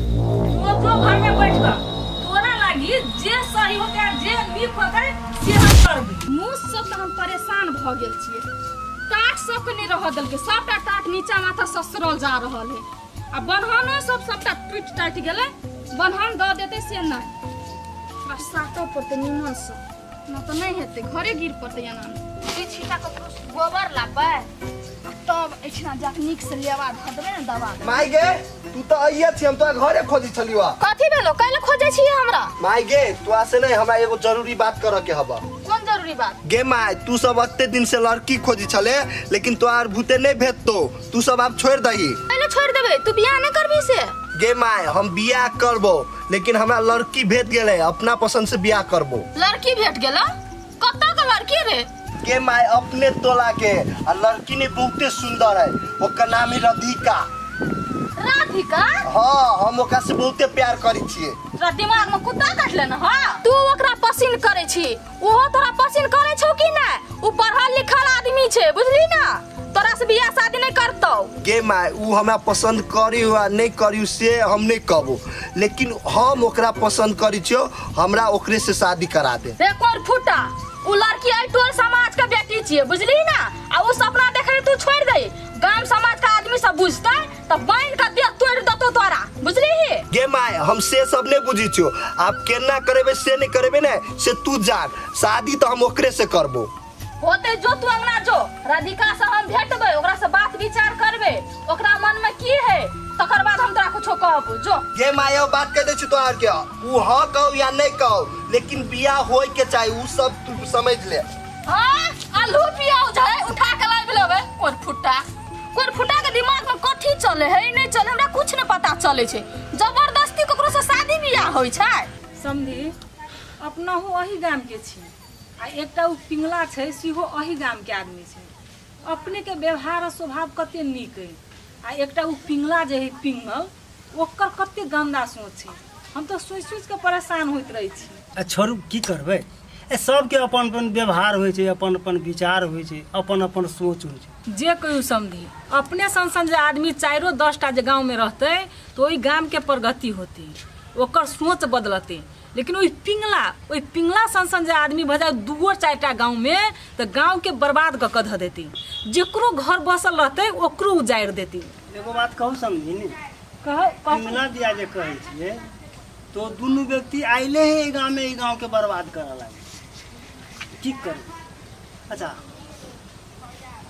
तू जो घर में बैठ कर तोरा लागी जे सही होते आ जे नीक होते से हम करबे। मुँह सब तऽ हम परेशान भऽ गेल छियै, टाट सबके नहि रहऽ देलकै, सबटा टाट नीचा माथा ससरल जा रहल है, आ बन्हनो सब सबटा टूटि टाटि गेलै, बन्हन दऽ देतै से नहि, आ साटऽ पड़तै निमनसँ, न तऽ नहि हेतै, घरे गिर पड़तै एना। 2 छीटा ककरो गोबर लाबै आ तब एहिठिना जाके नीक से लेवा धऽ देबै ने दवा देबै। माय गे तू तऽ अइये छी, हम तोरा घरे खोजै छलियौ। कथी भेलो, कैले खोजै छियै हमरा? माय गे तोरा से नहीं हमरा एगो जरूरी बात करऽ के हबा। कोन जरूरी बात? गे माय तू सब अते दिन से लड़की खोजी छले, लेकिन तोहार भूते नहीं भेटतो, तू सब आब छोड़ दही। कैले छोड़ देबै, तू बियाह नहीं करबी से? गे माय हम बियाह करबो, लेकिन हमरा लड़की भेट गेलै, अपना पसंद से बियाह करबो। लड़की भेट गेलो? कतऽ के लड़की रे? गे माय अपने टोला के, आ लड़की ने बहुते सुंदर है, ओकर नाम है राधिका। राधिका? हाँ हम ओकरा से बहुते प्यार करै छियै। तोरा दिमाग में कुत्ता काटले न? हाँ तू ओकरा पसिन करै छी, ओहो तोरा पसिन करै छौ कि नहि? उ पढ़ल लिखल आदमी छै, बुझली ना? तोरा से बियाह शादी नहीं करतौ। गे my, उ हमरा पसंद करी वा नहीं करी से हम नहीं कहबो, लेकिन हम ओकरा पसंद करी छियो, हमरा ओकरे से शादी करा दे। रे कोर फूटा, उ लड़की एहि टोल समाज के बेटी छियै, बुझली ना? आ उ सपना देखे तू छोड़ दे, गाम समाज के आदमी सब बुझतै त बान्हि के देह तोड़ि देतौ तोरा, बुझली? गे my, हम से सब नहीं बुझी छियो, आप केना करेबे से नहीं करेबे ने से तू जान, शादी तो हम ओकरे से करबो। होते जो तू अंगना जो, राधिका से हम भेटबै, ओकरा से बात विचार करबै, ओकरा मन में की है, तकर बाद हम तोरा कुछो कहबो। जो गे my, ओ बात कह दे छी तोहार के, उ हाँ कहो या नहीं कहो, लेकिन बियाह होय के चाही, उ सब तू समझ ले। हाँ, आलू पियाज है उठा के लाबि लेबै। कोन फुट्टा, कोन फुट्टा के दिमाग में कथी चले है नहीं चले, हमरा कुछ नहीं पता चले छै। जबरदस्ती ककरो से शादी बियाह होय छै। समधी, अपनहु अही गाम के छी आ एकटा उ पिंगला छै सेहो अही गाम के आदमी छै। अपने के व्यवहार आ स्वभाव कते नीक अइ, आ एकटा उ पिंगला जे है पिंगल, ओकर कते गंदा सोच छै। हम तऽ सोचि सोचि के परेशान होइत रहै छी। आ छोड़ू, की करबै, ए सबके अपन अपन व्यवहार होइ छै, अपन अपन विचार होइ छै, अपन अपन सोच होइ छै। जे कहियौ समधी, अपने सन सन जे आदमी चारिओ दसटा जे गाँवमे रहतै तऽ ओहि गामके प्रगति होतै, ओकर सोच बदलतै। लेकिन ओहि पिंगला सन सन जे आदमी भऽ जाय दूओ चारिटा गाँवमे तऽ गाँवके बर्बाद कऽ कऽ धऽ देतै। जकरो घर बसल रहतै ओकरो उजाड़ि देतै। एगो बात कहू समधी ने, कहू। पिंगला दिया जे कहै छियै तो दुनू व्यक्ति आइले है एहि गाँवमे, एहि गाँवके बर्बाद करऽ लागे, की करू? अच्छा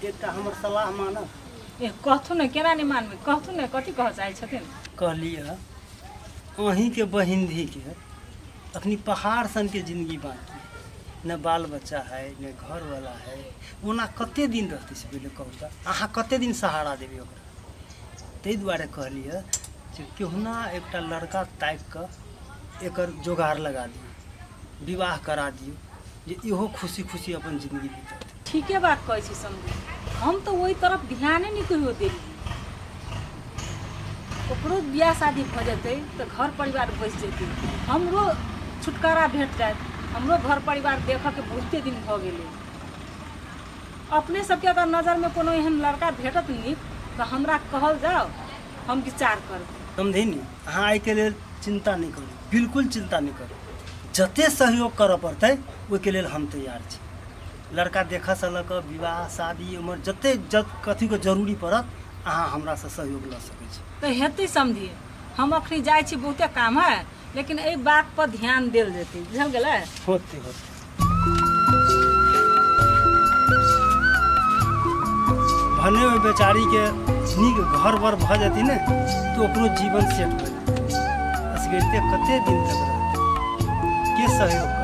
एकटा हमर सलाह मानब? ए कहथुन ने, केना नहि मानबै, कहथुन ने, कथी कहऽ चाहै छथिन? कहलियै अहीँके बहिनधीके अखनी पहाड़ सनके जिंदगी बाकी है, न बाल बच्चा है न घरवाला है, ओना कते दिन रहतै से पहिले कहू तऽ अहाँ कते दिन सहारा देबै ओकरा? ताहि दुआरे कहलियै जे केहुना एकटा लड़का ताकि कऽ एकर जोगाड़ लगा दियौ, विवाह करा दियौ, जे इहो खुशी खुशी अपन जिंदगी बितेतै। ठीके बात कहै छी समझू, हम तऽ ओहि तरफ ध्याने नहि कहियो देलियै। ओकरो बियाह शादी भऽ जेतै तऽ घर परिवार बसि जेतै, हमरो छुटकारा भेट जायत। हमरो घर परिवार देखऽके बहुते दिन भऽ गेलै। अपने सबके अगर नजरमे कोनो एहन लड़का भेटत नीक तऽ हमरा कहल जाउ, हम विचार करबै। समधिनी, अहाँ एहिके लेल चिन्ता नहि करू, बिल्कुल चिन्ता नहि करू। जते सहयोग करऽ पड़तै ओहिके लेल हम तैयार छी। लड़का देखऽसँ लऽ कऽ विवाह शादी उमर जते कथीके जरूरी पड़त अहाँ हमरासँ सहयोग लऽ सकै छी। तऽ हेतै समधी, हम अखनी जाइ छी, बहुते काम है, लेकिन एहि बात पर ध्यान देल जेतै, बुझल गेलै? होतै होतै। भने ओहि बेचारीके नीक घर बर भऽ जेतै ने तऽ ओकरो जीवन सेट भऽ जेतै। असगरिते कते दिन तक रहतै, के सहयोग करतै?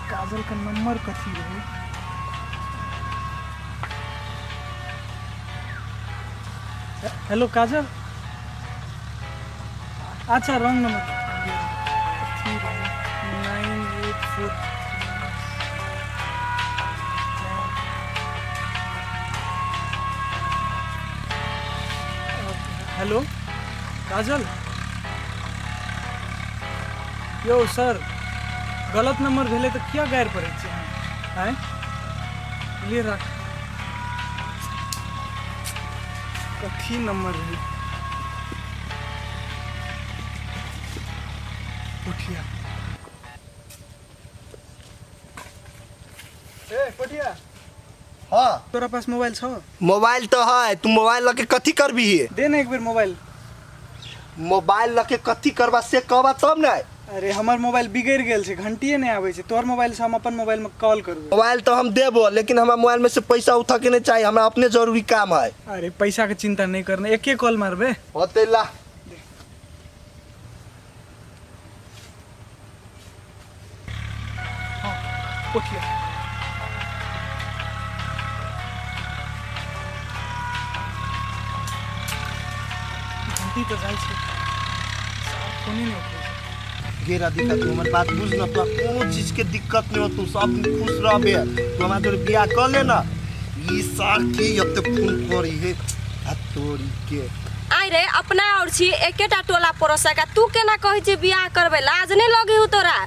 काजल के नंबर कथी रहे? हेलो काजल, अच्छा रॉन्ग नंबर 984। हेलो काजल, यौ सर गलत नंबर भेलै तऽ किया गारि पड़ै छी अहाँ? आँय ले राख, कथी नंबर रहै? पोठिया, ए पोठिया। हाँ। तोरा पास मोबाइल छौ? मोबाइल तो है, तू मोबाइल लके कथी करबी? दे ना एक बेर मोबाइल। मोबाइल लके कथी करबा से कहबा तब ने। अरे हमर मोबाइल बिगड़ि गेल छै, घंटिए नहि आबै छै। तोहर मोबाइल से हम अपन मोबाइल में कॉल करबै। मोबाइल तो हम देबो, लेकिन हमरा मोबाइल में से पैसा उठा के नहीं चाहिए, हमरा अपने जरूरी काम है। अरे पैसा के चिंता नहीं करना, एके कॉल मारबे। होते ला। हाँ, पोठिया। घंटी तऽ जाइ छै, फोने नहि उठबै छै। गे राधिका, तू हमर बात बुझ न, तोरा कोनो चीज के दिक्कत नहीं हो, तू सब दिन खुश रहबे, तू हमरा जोरे बियाह कर ले ना। ई सार के एते फोन करी हे आ तोरी के। आइ रे, अपना और छी एकेटा टोला पड़ोसा का, तू केना कहै छी बियाह करबै? लाज नहि लगै हौ तोरा?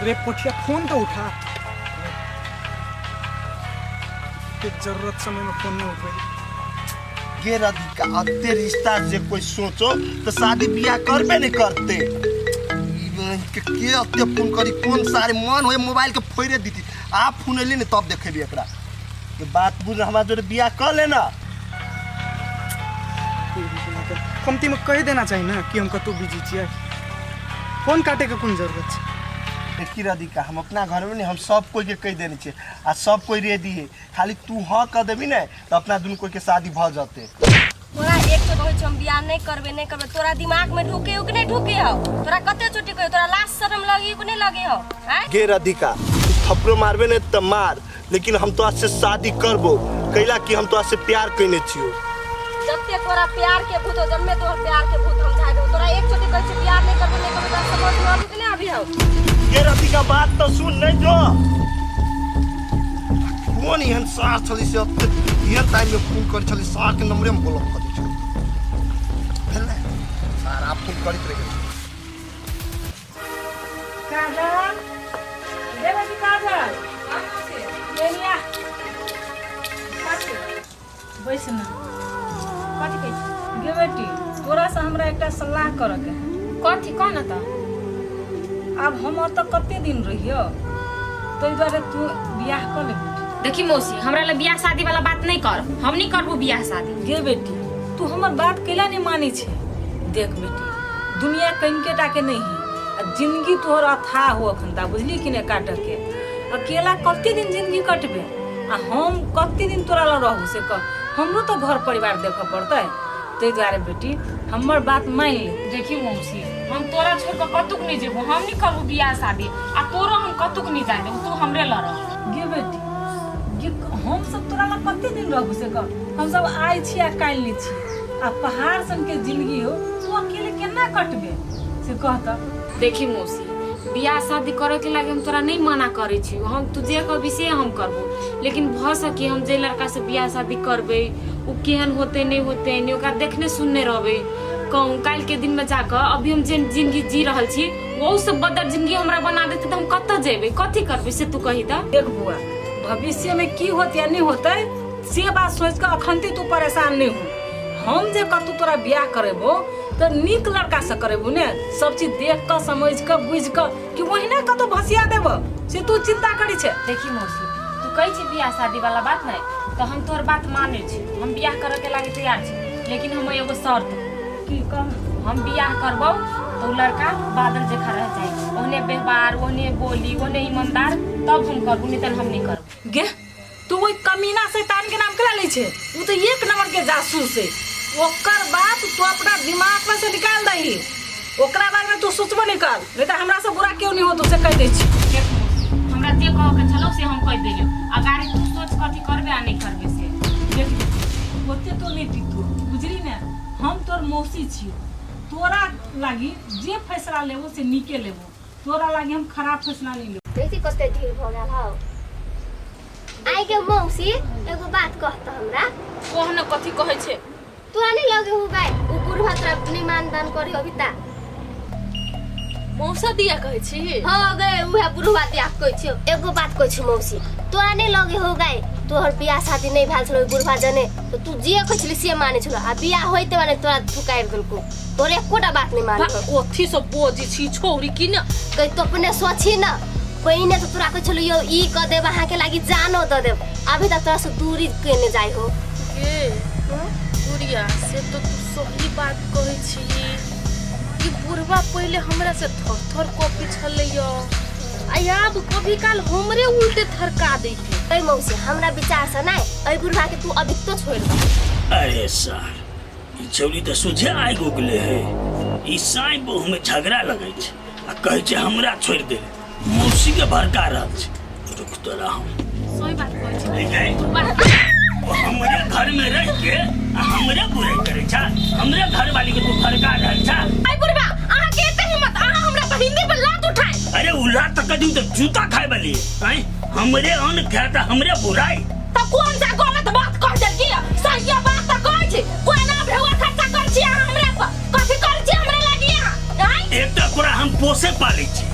रे पोठिया फोन तो उठा के जरूरत समय में फोन नहीं उठबै गे राधिका अते रिश्ता से कोई सोचो तो शादी बियाह करबे नहीं करते ई बहन के के अते फोन करी कोन सारे मन होए मोबाइल के फोड़े दीती आप फोन एली ने तब देखेबी एकरा के बात बुझ हमरा जोरे बियाह कर लेना कमती में कहि देना चाही ना कि हम कतौ बिजी छियै फोन काटे के कोन जरूरत छै देखी राधिका हम अपना घर में नहीं हम सब कोई के कह देने छे आ सब कोई रेडी है खाली तू हाँ कह देबी ने तो अपना दुनू कोई के शादी भ जते तोरा एक तो कहै छौ हम बियाह नहि करबै नहि करबै तोरा दिमाग में ढुके हो कि नहि ढुके हौ तोरा कते चोटी कहियो तोरा लाज शरम लगी कि नहि लगे हौ आँय गे राधिका तू थप्पड़ो मारबे ने त मार लेकिन हम तोरा से शादी करबो कैला कि हम तोरा से प्यार कइने छियो जते तोरा प्यार के भूत हो जन्मे तोहर प्यार के भूत हम झाड़ देबो तोरा एक चोटी कहै छियौ बियाह नहि करबै नहि करबै तोरा समझ में आबी कि नहि आबी हौ गे राधिका बात तो सुन नहीं जो कोन एहन सार छली से एते एहन टाइम में फोन करै छली सार के नंबरे में ब्लॉक कर दै छली भेल ने सार आप फोन करैत रहि गेल काजल रे बेटी काजल लेनिया बैस ना कथी कहै छी गे बेटी तोरा से हमरा एकटा सलाह करऽ के है कथी कह न तऽ आब हम ओतऽ कते दिन रहियो ताहि दुआरे तू बियाह कऽ ले बेटी देखी मौसी हमरा लए बियाह शादी वाला बात नहीं कर हम नहीं करबो बियाह शादी गे बेटी तू हमर बात कैला नहीं मानै छै देख बेटी दुनिया कनिके टा के नहीं है आ जिंदगी तोहर अथाह हो अखन ता बुझली कि नहीं काटऽ के अकेला कते दिन जिंदगी कटबे आ हम कते दिन तोरा लग रहबो से कह हमरो तो घर परिवार देखऽ पड़तै ताहि दुआरे बेटी हमर बात मानि ले देखी मौसी हम तोरा छोड़ के कतुक नहीं जेबो हम नहीं करबो बियाह शादी आ तोरो हम कतुक नहीं जाए देबो तू हमरे लड़ गे बेटी गे हम सब तोरा लग कते दिन रहबो से कह हम सब आइ छी आ काल्हि नहि छी आ पहाड़ सन के जिंदगी हो तू अकेले केना कटबे से कह तऽ देखी मौसी बियाह शादी करे के लागे हम तोरा नहीं मना करे छी हम तू जे कहबी से हम करबो लेकिन भ सकी हम जे लड़का से बियाह शादी करबे उ केहन होते नहीं होते नहीं ओकरा देखने सुनने रहबे कहूँ काल्हि के दिन में जाकर अभी हम जे जिंदगी जी रहल छी वहू से बदर जिंदगी हमरा बना देते तो हम कतऽ जेबै कथी करबै से तू कही तऽ देख बुआ भविष्य में की होत या नहीं होते से बात सोच के अखनते तू परेशान नहीं हो हम जे कतौ तोरा बियाह करेबो तो नीक लड़का से करेबो ने सब चीज देख के समझ के बुझ के कि ओहिना कतौ भसिया देबो से तू चिंता करी छे देखी मौसी तू कहै छी बियाह शादी वाला बात नहीं तो हम तोहर बात मानै छी हम बियाह करे के लागे तैयार छी लेकिन हम एगो शर्त की कह हम बियाह करबौ तो उ लड़का बादल जखा रह जाए ओहने व्यवहार ओहने बोली ओहने ईमानदार तब हम करबू नहीं तो हम नहीं करबू गे तू ओहि कमीना शैतान के नाम केला लै छे उ तो एक नंबर के जासूस है ओकर बात तू अपना दिमाग में से निकाल दही ओकरा बारे में तू सोचबो नहीं कर नहीं तो हमरा से बुरा क्यों नहीं हो तो से कह दै छी देख मौसी, हमरा जे कह के छलौ से हम कह देलियौ अगाड़ी तू सोच कथी करबे आ नहीं करबे से देख ओते तो नहीं टिकतो बुझली ने हम तोर मौसी छियो तोरा लागी जे फैसला लेबो से नीके लेबो तोरा लागी हम खराब फैसला नहीं लेबो देखी कते ढील भऽ गेल हौ आइ के मौसी एगो बात कहत हमरा कह न कथी कहै छै तोरा नहीं लगे हो गाय उ बुढ़वा तोरा नहीं मान दान करी अभी ता मौसा दिया कहै छी हाँ गए उहे बुढ़वा दिया कहै छियौ एगो बात कहै छियौ मौसी तोरा नहीं लगे हो गाय तोहर बियाह शादी नहीं भेल छलो बुढ़वा जने तो तू जे कहै छली से माने छलो आ बियाह होइते माने तोरा थुकारि देलको तोरे एकोटा बात नहीं मानलो ओथी सब बोजी छी छोरी की न कहि तो अपने सोची न पहिने तो तोरा कहै छलो यौ ई कऽ देब अहाँके लागि जानो दऽ देब अभी तक तोरा से दूरी केने जाइ हो गे गुड़िया से तो तू सही बात कहै छी ई बुढ़वा पहिले हमरा से थर थर कॉपी छलै आ आब कभी काल हमरे उल्टे थरका दै है ऐ मौसी हमरा विचार से नहि एहि बुढ़वा के तू अभी तो छोड़ दे अरे सर ई छौड़ी तऽ सोझे आगि उगले है ई साँइ बहु में झगड़ा लगै छै आ कहै छै हमरा छोड़ि दे मौसी के भड़का रहल छै रुक तोरा हम सही बात कहै छी ए गै, ओ हमरे घर में रह के आ हमरे बुराई करै छा हमरे घर वाली के तू भड़का रहल छा आई बुढ़वा अहाँ के एते हिम्मत अहाँ हमरा बहिनी पर लात उठाए अरे उला तक कदी तो जूता खाए वाली है आँय? हमरे अन्न खाए त हमरे बुराई त कौन सा गलत बात कह देलकी सही बात त कहै छी कोई ना भेवा खर्चा कर छी अहाँ हमरा पर कथी कर छी हमरा लागी अहाँ आँय एक तऽ ओकरा हम पोसे पालै छी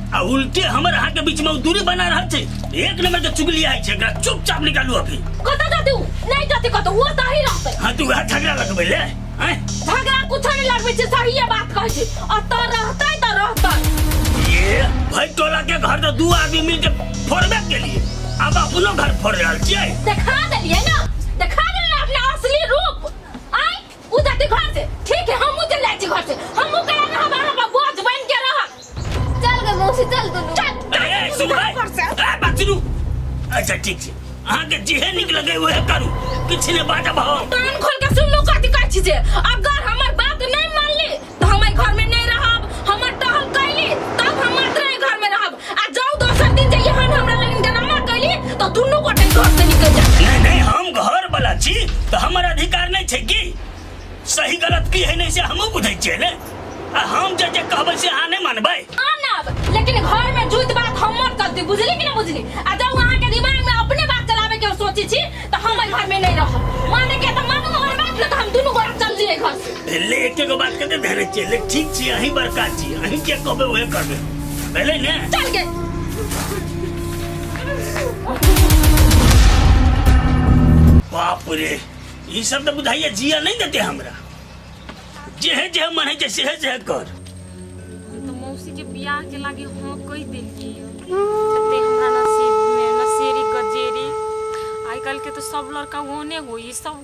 आ उल्टे हमर अहाँ के बीच में उ दूरी बना रहल छै। एक नंबर के चुगली आइ छै, एकरा चुपचाप निकालू अभी। कतऽ जाते उ? नहीं जाते कतऽ, वो तऽ ही रहतै। हाँ तू वएह झगड़ा लगबै ले हैं? झगड़ा कुछो नहीं लगबै छै, सहिए बात कहै छी। अतऽ रहतै तऽ रहतै। ये भाई टोला के घर तो दू आदमी मिल के फोड़बे के लिए अब अपनो घर फोड़ रहल छियै। देखा देलियै ना, देखा देलियै ना अपना असली रूप। आय उ जाते घर से, ठीक है हमहूँ चल जाइ छी घर से, हमहूँ करा रहब अहाँ पर बोझ बन के रहब। चल गे मौसी चल दुनू। चल। ए, ए, सुन भाई। ए, बात सुनू। अच्छा ठीक छै, अहाँके जेहे नीक लगे उहे करू, किछु नहि बाजब हम। कान खोल के सुन लो कथी कहै छी जे अगर हमर बात नहीं मानली तो हम एहि घर में नहीं रहब, हमर टहल कैली तब हम मात्र एहि घर में रहब, आ जाउ दोसर दिन जे एहन हमरा लगिन ड्रामा कैली तो दुनू गोटे घर से निकल जा। नहीं नहीं, हम घर वाला छी तो हमर अधिकार नहीं छै की सही गलत की है नहीं से हमहूँ बुझै छियै ने, आ हम जे जे कहबै से अहाँ नहीं मानबै। मानब, लेकिन घर में झूठ बात हमर चलती, बुझली कि ना बुझली? आ जब अहाँ के दिमाग में अपने बात चलावे के सोची छी तो हम एहि घर में नहीं रहब। माने के तो मानू हमर बात, न तो हम दुनू गोरा चल जिए घर से। ले एक एगो बात के धरे छियै, ले ठीक छी, अहीं बड़का छी, अहीं के कहबै उहे करबै, भेलै ने? चल गे। बाप रे, ई सब तो बुझाइए जिया नहीं देते हमरा, जेहे जेहे मन है सेहे सेहे कर। तो मौसी के बियाह के लागी हाँ कह देलियै, कते हमरा नसीब में नसेरी गजेरी। आइ काल्हि के तो सब लड़का ओहने होई, सब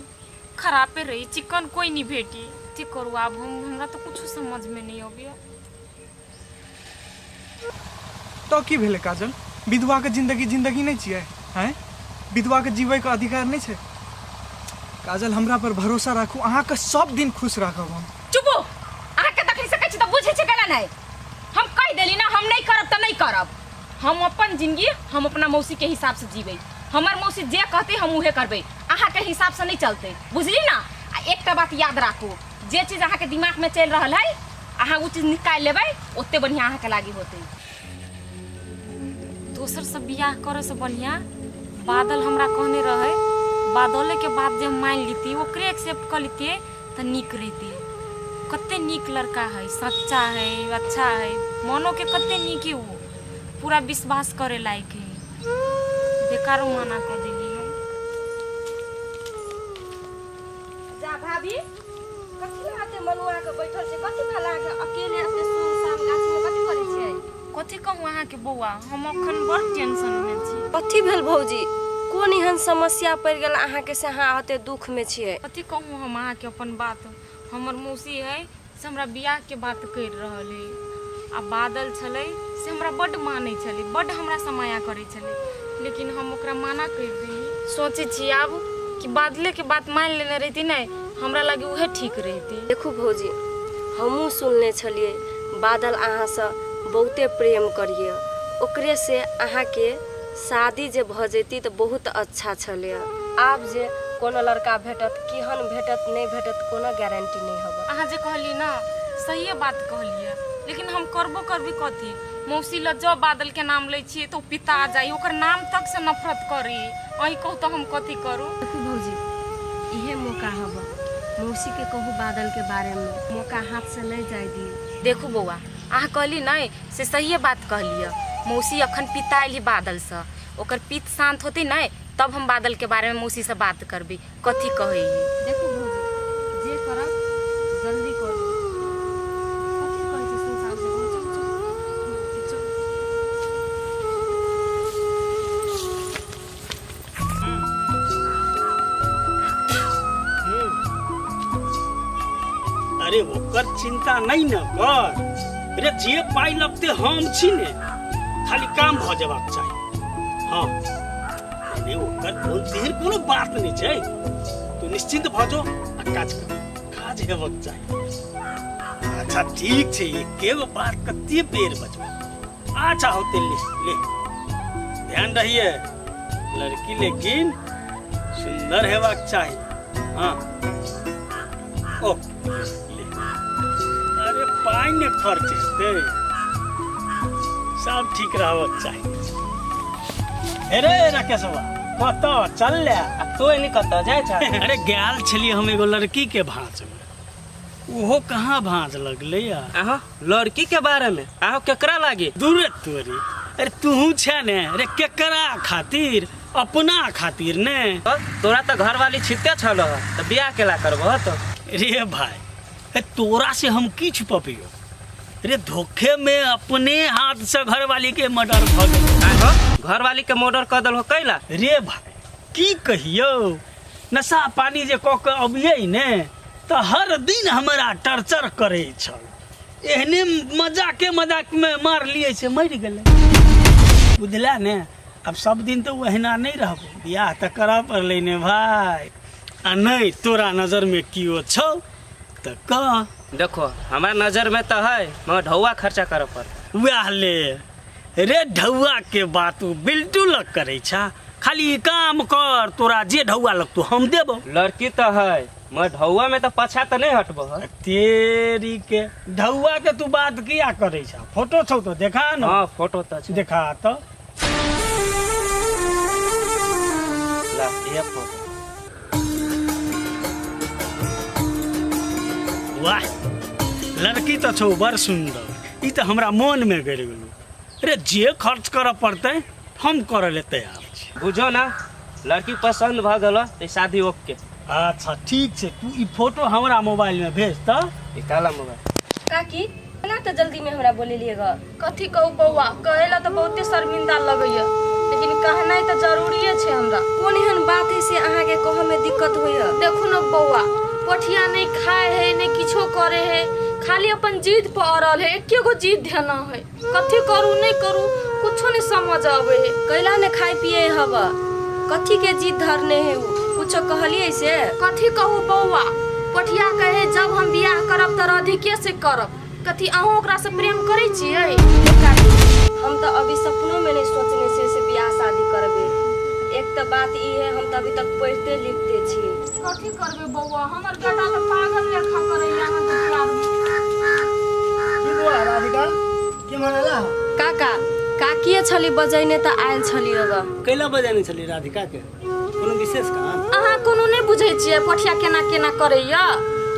खराबे रही, चिकन कोई नहीं भेटी। की करू आब हम, हमरा तो कुछ समझ में नहीं अबैया। तो की भेलै काजल, विधवा के जिंदगी जिंदगी नहीं छियै? हैं, विधवा के जीवे के अधिकार नहीं छै? काजल हमरा पर भरोसा राखू, अहाँ के सब दिन खुश राखब हम। चुपो, अहाँ के तखनी सकै छी तऽ बुझै छै केना नहि। हम कहि देली ना हम नहीं करब तऽ नहीं करब। हम अपन जिंदगी हम अपना मौसी के हिसाब से जीबै, हमर मौसी जे कहतै हम उहे करबै, अहाँ के हिसाब से नहीं चलतै, बुझली ना? आ एकटा बात याद राखू, जे चीज अहाँ के दिमाग में चलि रहल है अहाँ उ चीज निकालि लेबै, ओते बढ़िया अहाँ के लागी होतै। दोसर से बियाह करे से बढ़िया बादल हमरा कहने रहे, बादले के बात जे हम मान लीती, ओकरे एक्सेप्ट कर लीती तऽ नीक रहती। कते नीक लड़का है, सच्चा है, अच्छा है, मनो के कते नीक है, वो पूरा विश्वास करे लायक है। बेकारो मना कर देली हम। जा भाभी, कथी हाथे मनुआ के बैठल छै, कथी भेल अहाँके अकेले एते सुनसान गाछी में कथी करै छियै? कथी कहूँ अहाँके बौआ, हम अखन बड़ टेंशन में छी। कथी भेल भौजी, कोन एहन समस्या पड़ि गेल अहाँके से अहाँ एते दुख में छियै? कथी कहूँ हम अहाँके अपन बात, हमर मौसी है से हमरा बियाह के बात करि रहल है, आ बादल छलै से हमरा बड्ड मानै छलै, बड्ड हमरा से माया करै छलै, लेकिन हम ओकरा माना करि देली। सोचै छी आब कि बादले के बात मानि लेने रहिती ने, हमरा लागे उहे ठीक रहिती। देखू भौजी, हमहूँ सुनने छलियै बादल अहाँसँ बहुते प्रेम करिए, ओकरे से अहाँके शादी जे भऽ जैती तऽ बहुत अच्छा छलै। आब जे कोनो लड़का भेटत, केहन भेटत नहि भेटत कोनो गारंटी नहि हबे। अहाँ जे कहलियै ने सहिए बात कहलियै, लेकिन हम करबो करबै कथी? मौसी लग जब बादल के नाम लै छियै तऽ ओ पिता जाइ, ओकर नाम तक से नफरत करी। अहीं कहू तऽ हम कथी करू? देखू भौजी, इहे मौका हबे, मौसी के कहू बादल के बारे में, मौका हाथ से नहीं जाय दिए। देखू बौआ, अहाँ कहली नहीं से सहिए बात कहलियै। मौसी अखन पिता अयली बादल से, ओकर पित्त शांत होतै नहीं तब हम बादल के बारे में मौसी से बात करबै, कथी कहै है। देखू भौजी, जे करब जल्दी करू। कथी कहै छै सुनसान जगह, चलू चलू चलू। अरे ओकर चिंता नहीं न कर, अरे जे पाई लगते हम छी ने, खाली काम भ जेबाक चाही। हाँ नहीं ओकर कोन तेहन कोनो बात नहीं छै, तू निश्चिंत भ जो आ काज कर, काज हेबाक चाही। अच्छा ठीक छै, एके गो बात कते बेर बजबै। अच्छा होते ले ले, ध्यान रहिए लड़की लेकिन सुंदर हेबाक चाही। हाँ ओ ले, अरे पाई ने खर्च हेतै, सब ठीक रहबाक चाही। अरे राकेशवा कतऽ चल ले? आ तो एनी कतऽ जाइ छ? अरे गेल छलियै हम एगो लड़की के भाँच में, ओहो कहाँ भाँज लगलै या अहाँ लड़की के बारे में अहाँ केकरा लागी दूर तोरी अरे तूहू छै ने रे केकरा खातिर अपना खातिर ने तोरा तऽ घरवाली छिते छल तऽ बियाह केला करबह तो रे भाई ए तोरा से हम की छुपबियो रे धोखे में अपने हाथ से घरवाली के मर्डर भऽ गेल घरवाली के मर्डर कऽ देलहो कैला रे भाई की कहियौ नशा पानी जे कऽ के अबियै ने तऽ हर दिन हमरा टर्चर करै छल एहने मजाके मजाकमे मारलियै से मरि गेलै बुझला ने आब सब दिन तऽ ओहिना नहि रहबो बियाह तऽ करऽ पड़लै ने भाय आ नहि तोरा नजरमे केओ छौ तऽ कह देखो हमरा नजर में तऽ है मगर ढौआ खर्चा करऽ पड़त वएह ले रे ढौआ के बात उ बिल्टू लग करै छा खाली ई काम कर तोरा जे ढौआ लगतो हम देबो लड़की तऽ है मगर ढौआ में तऽ पाछा तऽ नहीं हटबो है तेरी के ढौआ के तू बात किया करै छा फोटो छौ तो देखा न हाँ फोटो तऽ छै देखा तऽ ला ये फोटो वाह लड़की तऽ छौ बड़ सुन्दर ई तऽ हमरा मोन में गड़ि गेलौ रे जे खर्च करऽ पड़तै हम करऽ ले तैयार छी बुझो ना लड़की पसंद भऽ गेलो तऽ शादी ओके अच्छा ठीक छै तू ई फोटो हमरा मोबाइल में भेज तऽ निकाला मोबाइल काकी एना तऽ जल्दी में हमरा बोलेलिए ग कथी कहू बौआ कहै ला तऽ बहुते शर्मिंदा लगैया लेकिन कहनाइ तऽ जरूरिये छै हमरा कोन एहन बात है से अहाँके कहऽ में दिक्कत होइया देखू ने बौआ पोठिया नहि खाय है नहि किछो करे है खाली अपन जिद पर अड़ल है एके गो जिद धेना है कथी करू नहि करू कुछो नहि समझ आबै है कैला ने खाय पिए हब कथी के जिद धरने है उ कुछो कहलिए से कथी कहू बौआ पोठिया कहे जब हम बियाह करब तऽ राधिके से करब कथी अहूँ ओकरा से प्रेम करै छियै काकी हम तऽ अभी सपनो में नहीं सोचने से से बियाह शादी करबे एक तऽ बात ई है हम तऽ अभी तक पढ़ते लिखते छी कथी करबै बौआ हमर बेटा तऽ पागल लेखा करैया अहाँके प्यार में की बौआ राधिका के मनाला काका काकिए छली बजैने तऽ आयल छली अग कैला बजेने छली राधिका के कोनो विशेष काम अहाँ कोनो नहि बुझै छियै पोठिया केना केना करैया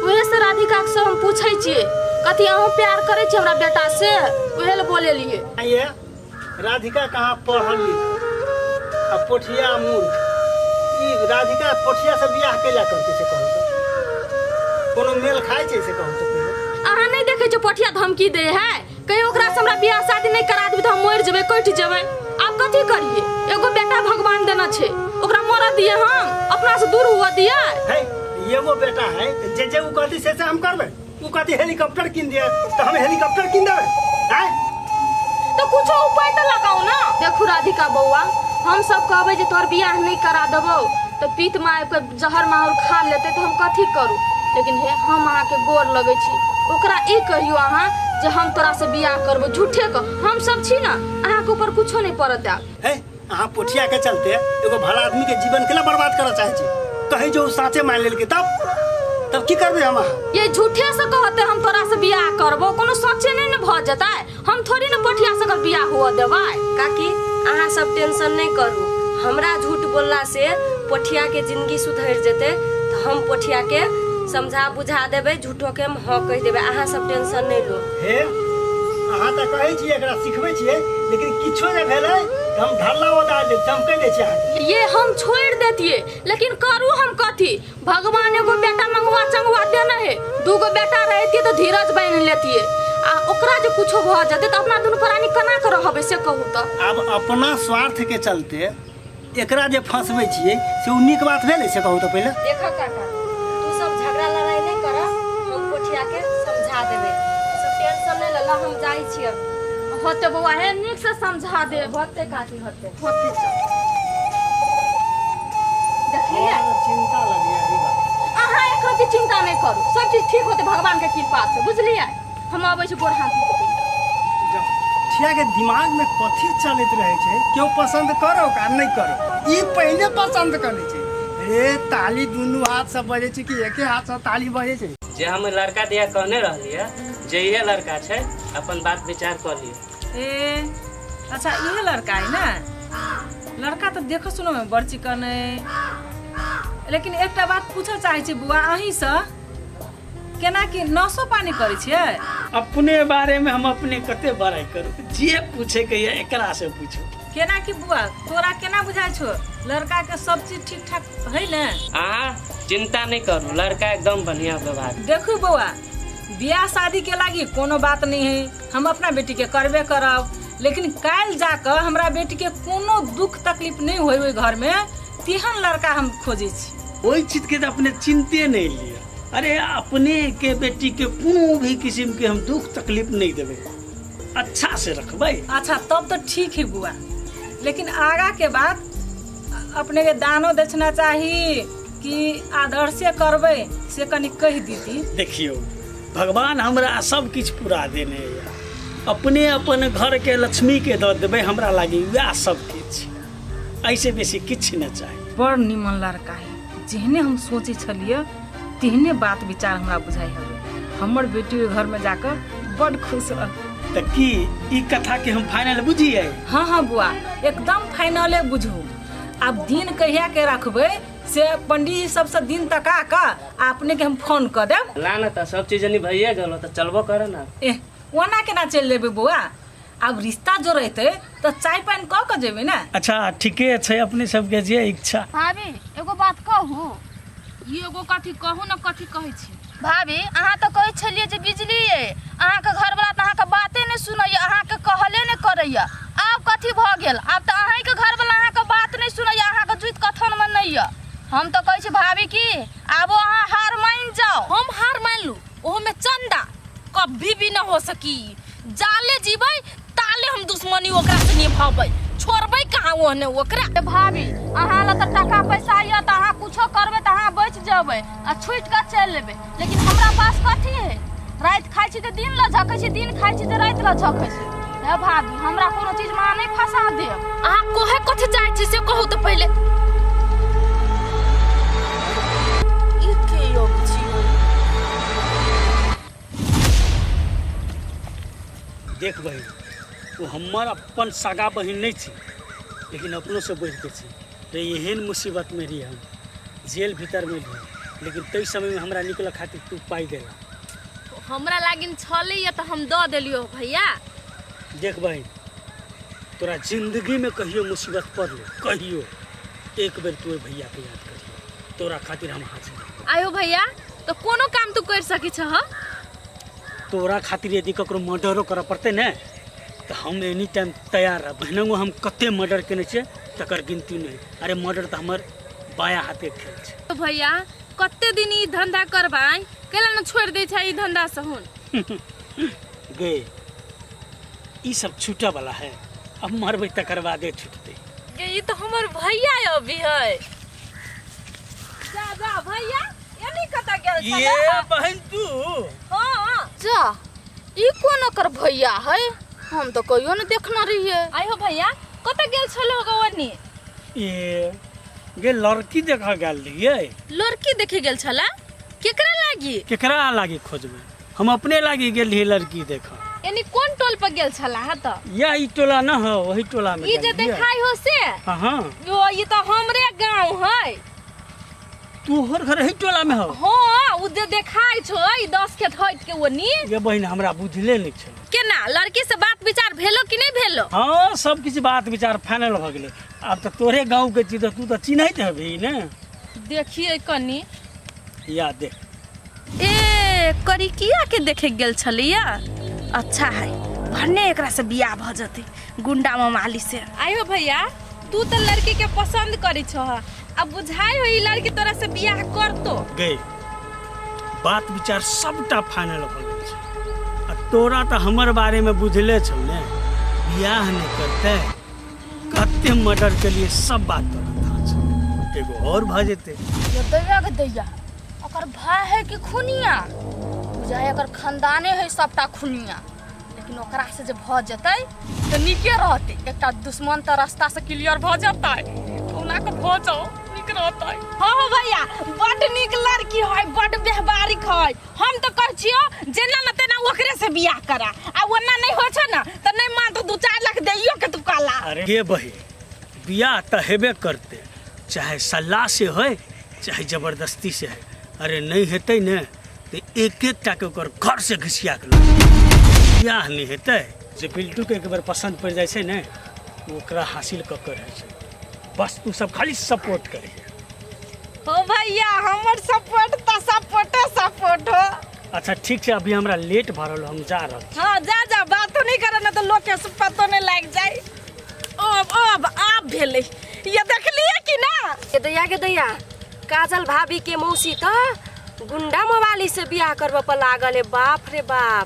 उहे से राधिका से हम पूछै छियै कथी अहूँ प्यार करै छियै हमरा बेटा से उहे लए बोलेलियै आइए राधिका कहाँ पढ़ल लिखल आ पोठिया मूर्ख ई राधिका पोठिया से बियाह कैला करतै से कहू तऽ कोनो मेल खाइ छै से कहू तऽ पहिले अहाँ नहि देखै छियै पोठिया धमकी दै है कहीं ओकरा से हमरा बियाह शादी नहि करा देबै तऽ हम मरि जेबै कटि जेबै आब कथी करियै एगो बेटा भगवान देने छै ओकरा मरऽ दियै हम अपना से दूर हुअ दियै है एगो बेटा है तऽ जे जे उ कहती से से हम करबै उ कहती हेलीकॉप्टर कीन दिए तऽ हम हेलीकॉप्टर कीन देबै आँय तऽ कुछो उपाय तऽ लगाउ ने देखू राधिका बौआ हम सब कहबै जे तोहर बियाह नहि करा देबौ तऽ पीत मे आबि कऽ जहर माहुर खा लेतै तऽ हम कथी करू लेकिन हे हम अहाँके गोर लगै छी ओकरा ई कहियौ अहाँ जे हम तोरा से बियाह करबो झूठे के हम सब छी ने अहाँके ऊपर कुछो नहि पड़त देब है अहाँ पोठिया के चलते एगो भला आदमी के जीवन के ला बर्बाद करऽ चाहे छी कहीं जो उ साँचे मान लेलकै तब तब की करबै हम अहाँ ये झूठे से कहते हम तोरा से बियाह करबो कोनो सचे नहीं ने भऽ जेतै हम थोड़ी ने पोठिया से ओकर बियाह हुअ देबै काकी अहाँ सब टेंशन नहीं करू हमरा झूठ बोलला से पोठिया के जिंदगी सुधरि जेतै तऽ हम पोठिया के समझा बुझा देबै झूठो के हम हाँ कहि देबै अहाँ सब टेंशन नहीं लो हे अहाँ तऽ कहै छियै एकरा सिखबै छियै लेकिन किछो जे भेलै तऽ हम ढल्ला उतार देब हम कहि दै छी अहाँके ये हम छोड़ देतिए लेकिन करू हम कथी भगवान एगो बेटा मंगवा चंगवा देने है दूगो बेटा रहती तो धीरज बन लेतिए आ ओकरा जे कुछो भऽ जेतै तऽ अपना दुनू प्राणी केना के रहबै से कहू तऽ आब अपना स्वार्थ के चलते एकरा जे फंसबै छियै से ओ नीक बात भेलै से कहू तऽ पहिले देख काका तू सब झगड़ा लड़ाई नहीं कर हम पोठिया के समझा देबै तू सब टेंशन नहीं लला हम जाइ छियै होते बौआ हे नीक से समझा दे होते काकी होते होते चल देखलियै चिंता लगैया ई बात अहाँ एक रति चिंता नहीं करू सब चीज ठीक होते भगवान के कृपा से बुझलियै हम अबै छी गोर हाथ धो के। ठिया के दिमाग में कथी चलैत रहे छै केओ पसंद करो आ नहीं करो ई पहले पसंद कर लै छै रे ताली दुनू हाथ से बजै छै कि एके हाथ से ताली बजै छै जे हम लड़का दिया कहने रहलियै जे इहे लड़का छै अपन बात विचार कऽ लिअ ए अच्छा इहे लड़का है ने लड़का तऽ देखो सुनो में बड़ चिकन है लेकिन एकटा बात पूछऽ चाहै छी बुआ अहीँसँ केना की नसो पानी करै छियै? अपने बारे में हम अपने कते बड़ाई करू, जे पूछे के ये एकरा से पूछू। केना की बुआ, तोरा केना बुझाइ छौ लड़का के सब चीज ठीक ठाक है ने? अहाँ चिंता नहीं करू, लड़का एकदम बढ़िया व्यवहार। देखू बौआ, बियाह शादी के लागी कोनो बात नहीं है, हम अपना बेटी के करबे करब, लेकिन काल्हि जाकऽ हमरा बेटी के कोनो दुख तकलीफ नहीं होय ओहि घर में, तेहन लड़का हम खोजै छी। ओहि चीज के तऽ अपने चिंते नहीं लिअ। अरे अपने के बेटी के कोनो भी किस्म के हम दुख तकलीफ नहीं देबै, अच्छा से रखबै। अच्छा तब तो ठीक है बुआ, लेकिन आगा के बात अपने के दानो दक्षिणा चाही कि आदर्शे करबै से कनि कहि दीदी। देखियौ भगवान हमरा सब किछु पूरा देने यऽ, अपने अपन घर के लक्ष्मी के दऽ देबै, हमरा लागी वएह सब किछु, एहिसँ बेसी किछु नहि चाही। बड़ निमन लड़का है, जेहने हम सोचै छलियै तेहने बात विचार हमरा बुझाइ हवे। हमर बेटी ओहि घरमे जाकऽ बड़ खुश रह। तऽ की ई कथा के हम फाइनल बुझियै? हाँ हाँ बुआ, एकदम फाइनले बुझू। आब दिन कहिया के रखबै से पंडीजी सबसँ दिन तका कऽ आ अपने के हम फोन कऽ देब। ला ना तऽ सब चीज यानी भइए गेलो तऽ चलबो करे ना। एह ओना केना चलि जेबै बौआ, आब रिश्ता जोड़ेतै तऽ चाय पानि कऽ कऽ जेबै ने। अच्छा ठीके छै, अपने सबके जे इच्छा। भाभी एगो बात कहू? ई एगो कथी कहू ने, कथी कहै छी? भाभी अहाँ तऽ कहै छलियै जे बिजली अइ, अहाँके घरवला तऽ अहाँके बाते नहि सुनैया, अहाँके कहले नहि करैया, आब कथी भऽ गेल? आब तऽ अहीँके घरवला अहाँके बात नहि सुनैया, अहाँके जुति कथनमे नहि यऽ। हम तऽ कहै छी भाभी कि आबो अहाँ हार मानि जाउ। हम हार मानि लू, ओहोमे चंदा कभी भी न हो सकी। जाले जीबै ताले हम दुश्मनी ओकरा से निभाबै, छोड़बै कहाँ ओहने ओकरा। ए भाभी अहाँ लग तऽ टाका पैसा यऽ तऽ अहाँ कुछो करबै तऽ अहाँ बचि जेबै आ छुटि कऽ चलि लेबै, लेकिन हमरा पास कथी है? राति खाइ छी तऽ दिन लऽ झकै छी, दिन खाइ छी तऽ राति लऽ झकै छी। हे भाभी हमरा कोनो चीजमे अहाँ नहि फंसा देब। अहाँ कोहे कथी चाहै छी से कहू तऽ पहिले। ई के अबै छी? देख बहिन, ओ हमर अपन सगा बहिन नहि छी, लेकिन अपनोसँ बढ़िके छी। रे एहन मुसीबतमे रही हम, जेल भीतरमे रही, लेकिन ताहि समयमे हमरा निकलऽ खातिर तू पाइ देला। हमरा लागिन छलैया तऽ हम दऽ देलियौ भैया। देख बहिन, तोरा जिंदगीमे कहियो मुसीबत पड़लो, कहियो एक बेर तू ओहि भैयाके याद करियो, तोरा खातिर हम हाजिर रहबो। आयो भैया, तऽ कोनो काम तू करि सकै छह? तोरा खातिर यदि ककरो मर्डरो करऽ पड़तै ने तऽ हम एनी टाइम तैयार रहब। बहिनंगो हम कते मर्डर केने छियै तकर गिनती नहि। अरे मर्डर तऽ हमर बायाँ हाथके खेल छै। तो भैया कते दिन ई धंधा करबै, कैला न छोड़ि दै छै ई धंधा से हुन? गे ई सब छूटऽ वाला है, अब मरबै तकर बादे छूटतै। गे ई तऽ हमर भैया अभी है। जा जा भैया, एनी कतऽ गेल छलै? ये बहन तू। हाँ। जा ई कोन ओकर भैया है, हम तऽ कहियो ने देखने रहियै। आइ हो भैया, कतऽ गेल छलो गो ओनी? ए गे लड़की देखऽ गेल रहियै। लड़की देखे गेल छला? केकरा लागी? केकरा लागी खोजबै, हम अपने लागी गेल रहियै लड़की देखऽ। एनी कोन टोल पर गेल छला है तऽ? या ई टोला न हो, वही टोला में ई गेल जे रहियै। देखाई हो से? हाँ, हाँ। यो ई तऽ हमरे गांव है। तोहर घर एही टोला में हो? हाँ, उ जे देखाई छो ई 10 खेत हट के ओनी। ये बहिन हमरा बुझले नहीं छल। केना लड़की से बात विचार भेलो कि नहीं भेलो? हाँ, सब किछु बात विचार फाइनल भऽ गेलै। आब तऽ तोरे गाँव के छी तऽ तू तऽ चिन्हैत हेबही ने। देखिए कनी। या देख। ए करिकिया के देखे गेल छलिया, अच्छा है भन्ने एकरा से बियाह भ जते गुंडा ममाली से। आयो भैया, तू तो लड़की के पसंद करी छह, अब बुझाई हो ई लड़की तोरा से बियाह करतो। गई बात विचार सबटा फाइनल भऽ गेल छै। आ तोरा तऽ हमर बारे में बुझले छौ ने, बियाह नहि करतै कते मर्डर के लिए सब बात तोरा था छौ, एगो और भऽ जेतै। ये दैया के दैया, ओकर भाई है कि खुनिया, बुझाइ एकर खानदाने है सबटा खुनिया, लेकिन ओकरा से जे भऽ जेतै तऽ नीके रहतै, एकटा दुश्मन तऽ रास्ता से क्लियर भऽ जेतै, कहुना कऽ भऽ जाओ नीक रहतै। हाँ हो भैया, बड नीक लड़की है, बड व्यवहारिक है, हम तऽ कहै छियौ जेना न तेना ओकरे से बियाह करा, आ ओना नहीं होइ छौ न तऽ नहीं मान तऽ 2-4 लाख दैयो के तू कहला। अरे गे बहिन, बियाह तऽ हेबे करतै, चाहे सलाह से होय चाहे जबरदस्ती से है। अरे नहीं हेतै ने तऽ एक एक टाके ओकर घरसँ घिसिया कऽ लऽ बियाह नहि हेतै। जे बिल्टूके एक बेर पसन्द पड़ि जाइ छै ने, ओ ओकरा हासिल कऽ के रहै छै। बस तू सब खाली सपोर्ट करी। हो भैया, हमर सपोर्ट तऽ सपोर्टे सपोर्ट हो। अच्छा ठीक छै, अभी हमरा लेट भऽ रहल, हम जा रहल छी। हाँ जा जा, बातो नहीं करे ना तो लोग के पतो नहीं लाग जाए। अब अब आब भेलै, ये देखलिए कि ना? के दैया के दैया, काजल भाभी के मौसी त गुंडा मोबाइल से बियाह करबऽ पर लागल है। बाप रे बाप।